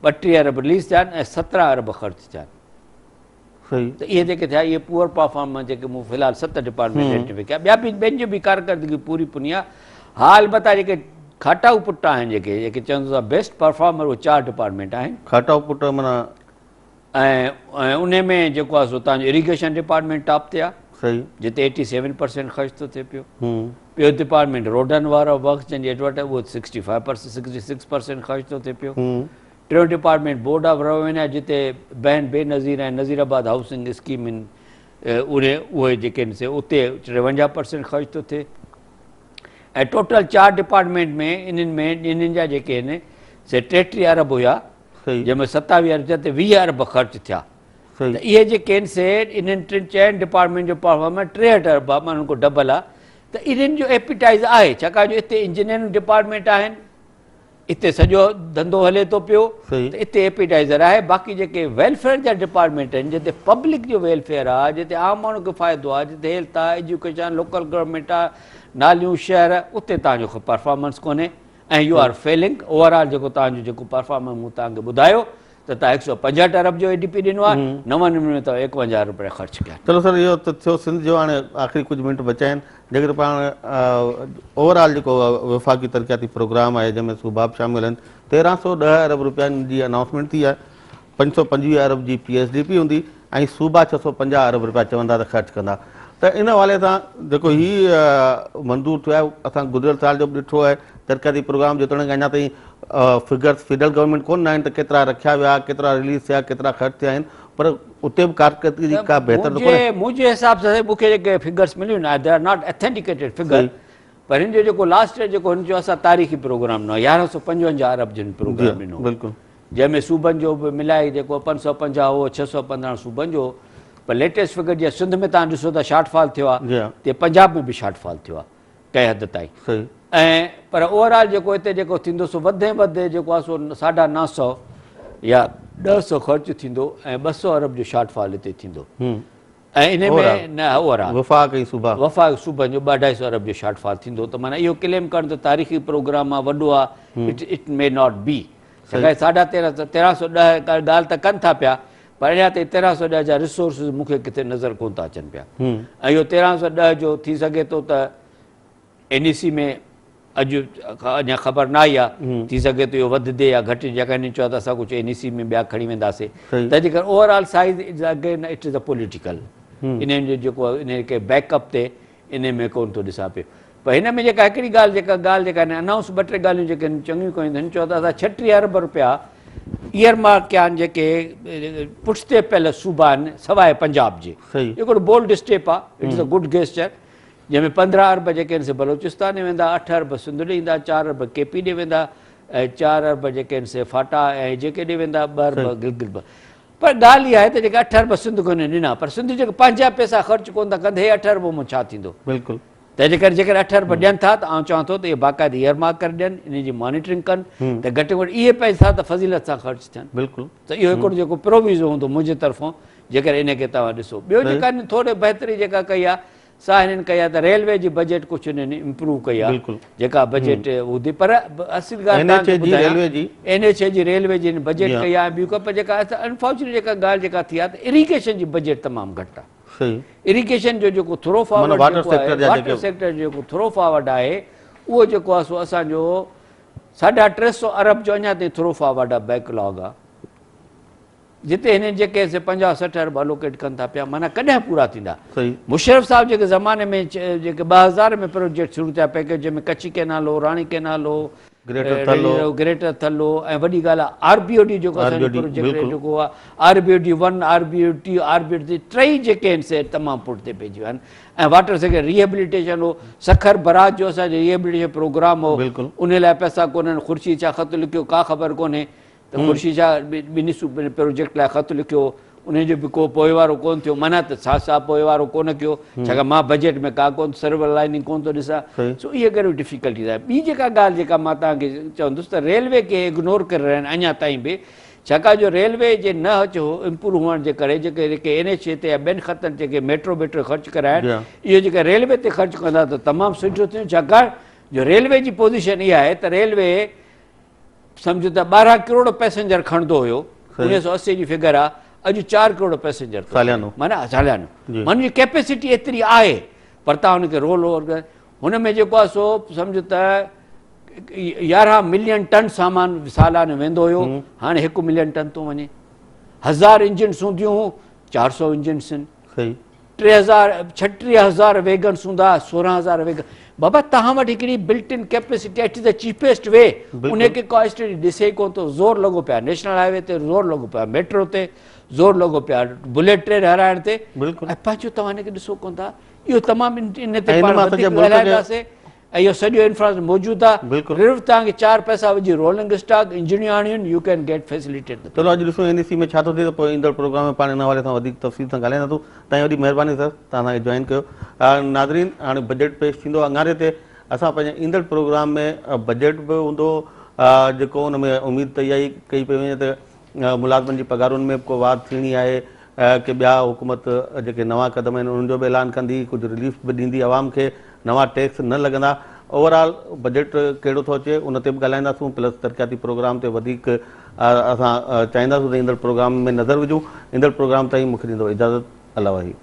Speaker 2: 32 ارب رليز ٿيا آهن ۽ 17 ارب خرچ ٿيا آهن. ته اهي جيڪي ٿيا اهي پوئر پرفارمنس جيڪي مون في الحال ست ڊپارٽمينٽ آئيڊينٽيفائي ڪيا ٻيا به ٻين جي به ڪارڪردگي پوري پني آهي ها البته جيڪي کاٽائو پٽ آهن جيڪي جيڪي چون ٿا بيسٽ پرفارمر اهي چار ڊپارٽمينٽ آهن.
Speaker 1: کاٽائو پٽ معنيٰ
Speaker 2: ۽ انهي ۾ جيڪو آهي سو تان جو اريگيشن ڊپارٽمينٽ ٽاپ تي آهي
Speaker 1: صحيح
Speaker 2: جتي 87% خرچ ٿو ٿئي پيو. ٻيو ڊپارٽمينٽ روڊن وارو ورڪس جنهن جي ايڊورٽ اهو 65% 66% خرچ ٿو ٿئي پيو. ٽيون ڊپارٽمينٽ بورڊ آف روينيو آهي جتي بين بينظير ۽ نظير آباد هائوسنگ اسڪيم آهن اهي اهي جيڪي آهن سي اتي 53% خرچ ٿو ٿئي ۽ ٽوٽل چار ڊپارٽمينٽ ۾ انهن ۾ انهن جا جيڪي آهن سي 33 ارب هيا جنهن ۾ 27 ارب ٿيا ته 20 ارب خرچ ٿيا ته اهي جيڪي آهن سي انهن ٽن چئن ڊپارٽمينٽ جو پرفارمنس 63 ارب آهي معنيٰ ان کان ڊبل آهي ته انهن جو ايپيٽائز آهي ڇاڪاڻ جو اتي انجنيئرنگ ڊپارٽمينٽ آهن. اتي سڄو ڌنڌو هلي ٿو پيو ته اتي ايپيٽائزر آهي باقي جيڪي ويلفيئر جا ڊپارٽمينٽ آهن جتي پبلڪ جو ويلفيئر آهي جتي عام ماڻهو کي فائدو آهي جتي هيلٿ آهي ايجوڪيشن لوڪل گورنمينٽ آهي ناليون شهر اتي توهان جو پرفارمنس ڪونهي ۽ you are failing over all جيڪو توهان جو جيڪو پرفارمنس مون توهان کي ٻڌايو ته توهان هڪ سو پنجهٺ ارب جو اي ڊي پي ڏنو آهي نون ۾ توهان ايڪونجاهه ارب رپيا خرچ ڪيا آهن.
Speaker 1: چلو سر اهو ته ٿيو سنڌ جو هاڻي آخري ڪجهه منٽ بچيا آهن جيڪڏهن پاڻ اوور آل جيڪو وفاقي ترقياتي پروگرام آهي جنهن ۾ صوبا به شامل آهن 1310 ارب رپين جي انائونسمينٽ ٿي آهي 525 ارب جي پي ايس ڊي پي هوندي ۽ صوبا 650 ارب رپيا چون ٿا ته خرچ ڪندا ته ان حوالي سان جيڪو هي منظور ٿيو آهي اسان گذريل سال جو به ڏٺو آهي ترقياتي پروگرام جيتوڻيڪ اڃا تائين فگرس فيڊرل گورنمينٽ ڪونه آهن ته ڪيترا رکيا ويا ڪيترا رليز ٿيا ڪيترا خرچ ٿيا آهن پر اتي به ڪارڪردگي جي ڪا بهتر ته ڪونهي.
Speaker 2: منهنجي حساب سان سائين مون کي جيڪي فگرس مليون آهن they are not authenticated figure پر هن جو جيڪو لاسٽ ايئر جيڪو هن جو اسان تاريخي پروگرام ڏنو 1155 ارب جو هن پروگرام ڏنو
Speaker 1: بلڪل
Speaker 2: جنهن ۾ صوبن جو به ملائي جيڪو 550 هو 615 صوبن جو هو پر ليٽيسٽ فگر جيئن سنڌ ۾ تهان ڏسو ته شارٽ فال ٿيو آهي تيئن پنجاب ۾ به شارٽ فال ٿيو آهي ڪنهن حد تائين ۽ پر اوور آل جيڪو هتي جيڪو ٿيندو سو وڌ ۾ وڌ جيڪو آهي سو ساڍا نو سو يا 10 سو خرچ ٿيندو ۽ 200 ارب جو شارٽ فال هتي ٿيندو ۽ ان ۾ نه اوور آل
Speaker 1: وفاق ۽ صوبا
Speaker 2: وفاق صوبن جو ٻه اڍائي سو ارب جو شارٽ فال ٿيندو ته معنيٰ اهو ڪليم ڪرڻ ته تاريخي پروگرام آهي وڏو آهي it it may not be ڇاڪاڻ ساڍا تيرهن سو 1310 ڳالهه ته ڪن ٿا پيا پر اڃا تائين 1310 جا ريسورسز مون کي ڪٿي نظر ڪونه ٿا اچن پيا ۽ اهو 1310 جو ٿي سگهي ٿو ته اين اي سي ۾ اڄ اڃا خبر نه آئي آهي ٿي سگهي ٿو اهو وڌندي يا گهٽجي جيڪا هنن چيو ته اسان ڪجهه اين اي سي ۾ ٻيا کڻي وينداسين تنهن جي ڪري overall size is again it is a political انهن جو جيڪو انهن کي بيڪ اپ تي انهي ۾ ڪونه ٿو ڏسان پيو پر هن ۾ جيڪا هڪڙي ڳالهه جيڪا ڳالهه جيڪا هن انائونس ٻه ٽي ڳالهيون جيڪي هن چڱيون ڪيون هن چيو ته اسان 36 ارب روپيا ايئر مارڪ ڪيا آهن جيڪي پٺتي پيل صوبا آهن سواء پنجاب جي هڪڙو بولڊ اسٽيپ آهي it is a good gesture جنهن ۾ 15 ارب جيڪي آهن سي بلوچستان ڏي ويندا 8 ارب سنڌ ڏي ايندا 4 ارب ڪي پي ڏي ويندا ۽ 4 ارب جيڪي آهن سي فاٽا ۽ جيڪي ڏي ويندا 2 ارب گلگت پر ڳالهه اها آهي ته جيڪي اٺ ارب سنڌ کي هنن ڏنا پر سنڌ جيڪي پنهنجا پئسا خرچ ڪونه ٿا ڪن ته هي اٺ ارب مان ڇا ٿيندو؟
Speaker 1: بلڪل.
Speaker 2: تنهن جي ڪري جيڪڏهن اٺ ارب ڏين ٿا ته آئون چوان ٿو ته اهي باقاعدي ايئر مارڪ ڪري ڏين انهن جي مانيٽرنگ ڪن ته گهٽ ۾ گهٽ اهي پئسا ته فضيلت سان خرچ ٿين.
Speaker 1: بلڪل.
Speaker 2: ته اهو هڪڙو جيڪو پروويزو هوندو منهنجي طرفون جيڪڏهن انهي کي توهان ڏسو. ٻيو جيڪا هنن ٿوري بهتري جيڪا ڪئي آهي سا هنن ڪئي آهي ته ريلوي جي بجيٽ ڪجهه هنن امپروو ڪئي آهي جيڪا بجيٽ هوندي پر اصل ڳالهه توهان کي ٻڌايان اين ايڇ اي جي ريلوي جي هن بجيٽ ڪئي آهي ٻيون ڪا پر جيڪا انفارچونيٽ جيڪا ڳالهه جيڪا ٿي آهي ته اريگيشن جي بجيٽ تمام گهٽ آهي اريگيشن جو جيڪو ٿرو فارورڊ جيڪو آهي واٽر سيڪٽر جو جيڪو ٿرو فارورڊ آهي اهو جيڪو آهي سو اسان جو ساڍا ٽي سو ارب جو اڃا تائين ٿرو فارورڊ آهي بيڪ لاگ آهي جتي هنن جيڪي سي 50 60 ارب الوڪيٽ ڪن ٿا پيا معنيٰ ڪڏهن پورا ٿيندا. مشرف صاحب جيڪي زماني ۾ جيڪي 2000 ۾ پروجيڪٽ شروع ٿيا پيڪيج جنهن ۾ ڪچي ڪينال هو راڻي ڪينال هو گريٽر ٿل هو ۽ وڏي ڳالهه آر بي او ڊي جيڪو اسان جو پروجيڪٽ جيڪو آهي R B O D 1 R B O T R B O D ٽئي جيڪي آهن سي تمام پٺتي پئجي ويا آهن ۽ واٽر سيڪٽر ريهيبليٽيشن هو سکر براج جو اسان جو ريهيبليٽيشن پروگرام هو ان لاء پئسا ڪونهن خورشيد شاهه خط لکيو ڪا خبر ڪونهي ته خورشيد شاهه ٻنهي صوبن ۾ پروجيڪٽ لاء خط لکيو هو انهي جو به ڪو پوئوارو ڪونه ٿيو معنيٰ ته شاهه صاحب پوئوارو ڪونه ڪيو ڇاڪاڻ مان بجيٽ ۾ ڪا ڪونه سرور لائننگ ڪونه ٿو ڏسان سو اهي ڪهڙيون ڊفيڪلٽيز آهن ٻي جيڪا ڳالهه جيڪا مان توهان کي چوندس ته ريلوي کي اگنور ڪري رهيا آهن اڃا تائين به ڇاڪاڻ جو ريلوي جي نه امپروو هئڻ جي ڪري جيڪي جيڪي اين ايڇ اي تي يا ٻين خطن تي جيڪي ميٽرو ٻيٽرو خرچ ڪرايا آهن اهو جيڪا ريلوي تي خرچ ڪندا ته تمام سٺو ٿيندو ڇاڪاڻ جو ريلوي جي پوزيشن اها آهي ته ريلوي سمجهو ته 12 ڪروڙ پئسينجر کڻندو هيو 1980 جي فگر آ اڄ 4 ڪروڙ پئسينجر ٿو
Speaker 1: ساليانو
Speaker 2: معنيٰ ساليانو معنيٰ جي ڪيپيسٽي ايتري آهي پر تان هن کي رول اوور هن ۾ جيڪو آ سو سمجهو ته 11 ملين ٽن سامان سالانو ويندو هيو هاڻي 1 ملين ٽن ٿو وڃي هزار انجنس هونديون هون 400 انجنس آهن
Speaker 1: صحيح
Speaker 2: 3000 36000 ويگنس هوندا 16000 ويگن بابا تهان وٽ هڪڙي built in capacity it is the cheapest way ان کي ڪا اسٽڊي ڏسي ئي ڪون ٿو زور لڳو پيا نيشنل هاء وي تي زور لڳو پيا ميٽرو تي زور لڳو پيا بليٽ ٽرين هلائڻ تي
Speaker 1: بلڪل
Speaker 2: ۽ پنهنجو توهان ان کي ڏسو ڪون ٿا اهو تمام ان تي پاڻ وڌيڪ ڳالهائينداسين ۽ اهو سڄو انفراسٽرڪچر موجود آهي
Speaker 1: بلڪل
Speaker 2: صرف توهان کي چار پئسا وجهي رولنگ اسٽاڪ انجڻيون آڻيون you can get facilitate
Speaker 1: چلو اڄ ڏسون اين اي سي ۾ ڇا ٿو ٿئي ته پوء ايندڙ پروگرام ۾ پاڻ ان حوالي سان وڌيڪ تفصيل سان ڳالهائينداسون تائين وڏي مهرباني سر توهان اسان کي جوائن ڪيو ناظرين هاڻي بجيٽ پيش ٿيندو اڱاري تي اسان پنهنجي ايندڙ پروگرام ۾ بجيٽ به هوندو جيڪو ان ۾ اميد ته اها ئي ڪئي پئي وڃي ته ملازمن جي پگهارن ۾ به ڪو واڌ ٿيڻي آهي ڪي ٻيا حڪومت جيڪي نوان قدم آهن انهن جو به اعلان ڪندي ڪجهه رليف به ڏيندي عوام کي نوان ٽيڪس نه لڳندا اوور آل بجيٽ ڪهڙو ٿو اچي ان تي به ڳالهائينداسون پلس ترقياتي پروگرام تي وڌيڪ اسان چاهينداسون ته ايندڙ پروگرام ۾ نظر وجهون ايندڙ پروگرام تائين مونکي ڏيندو اجازت الله واهي.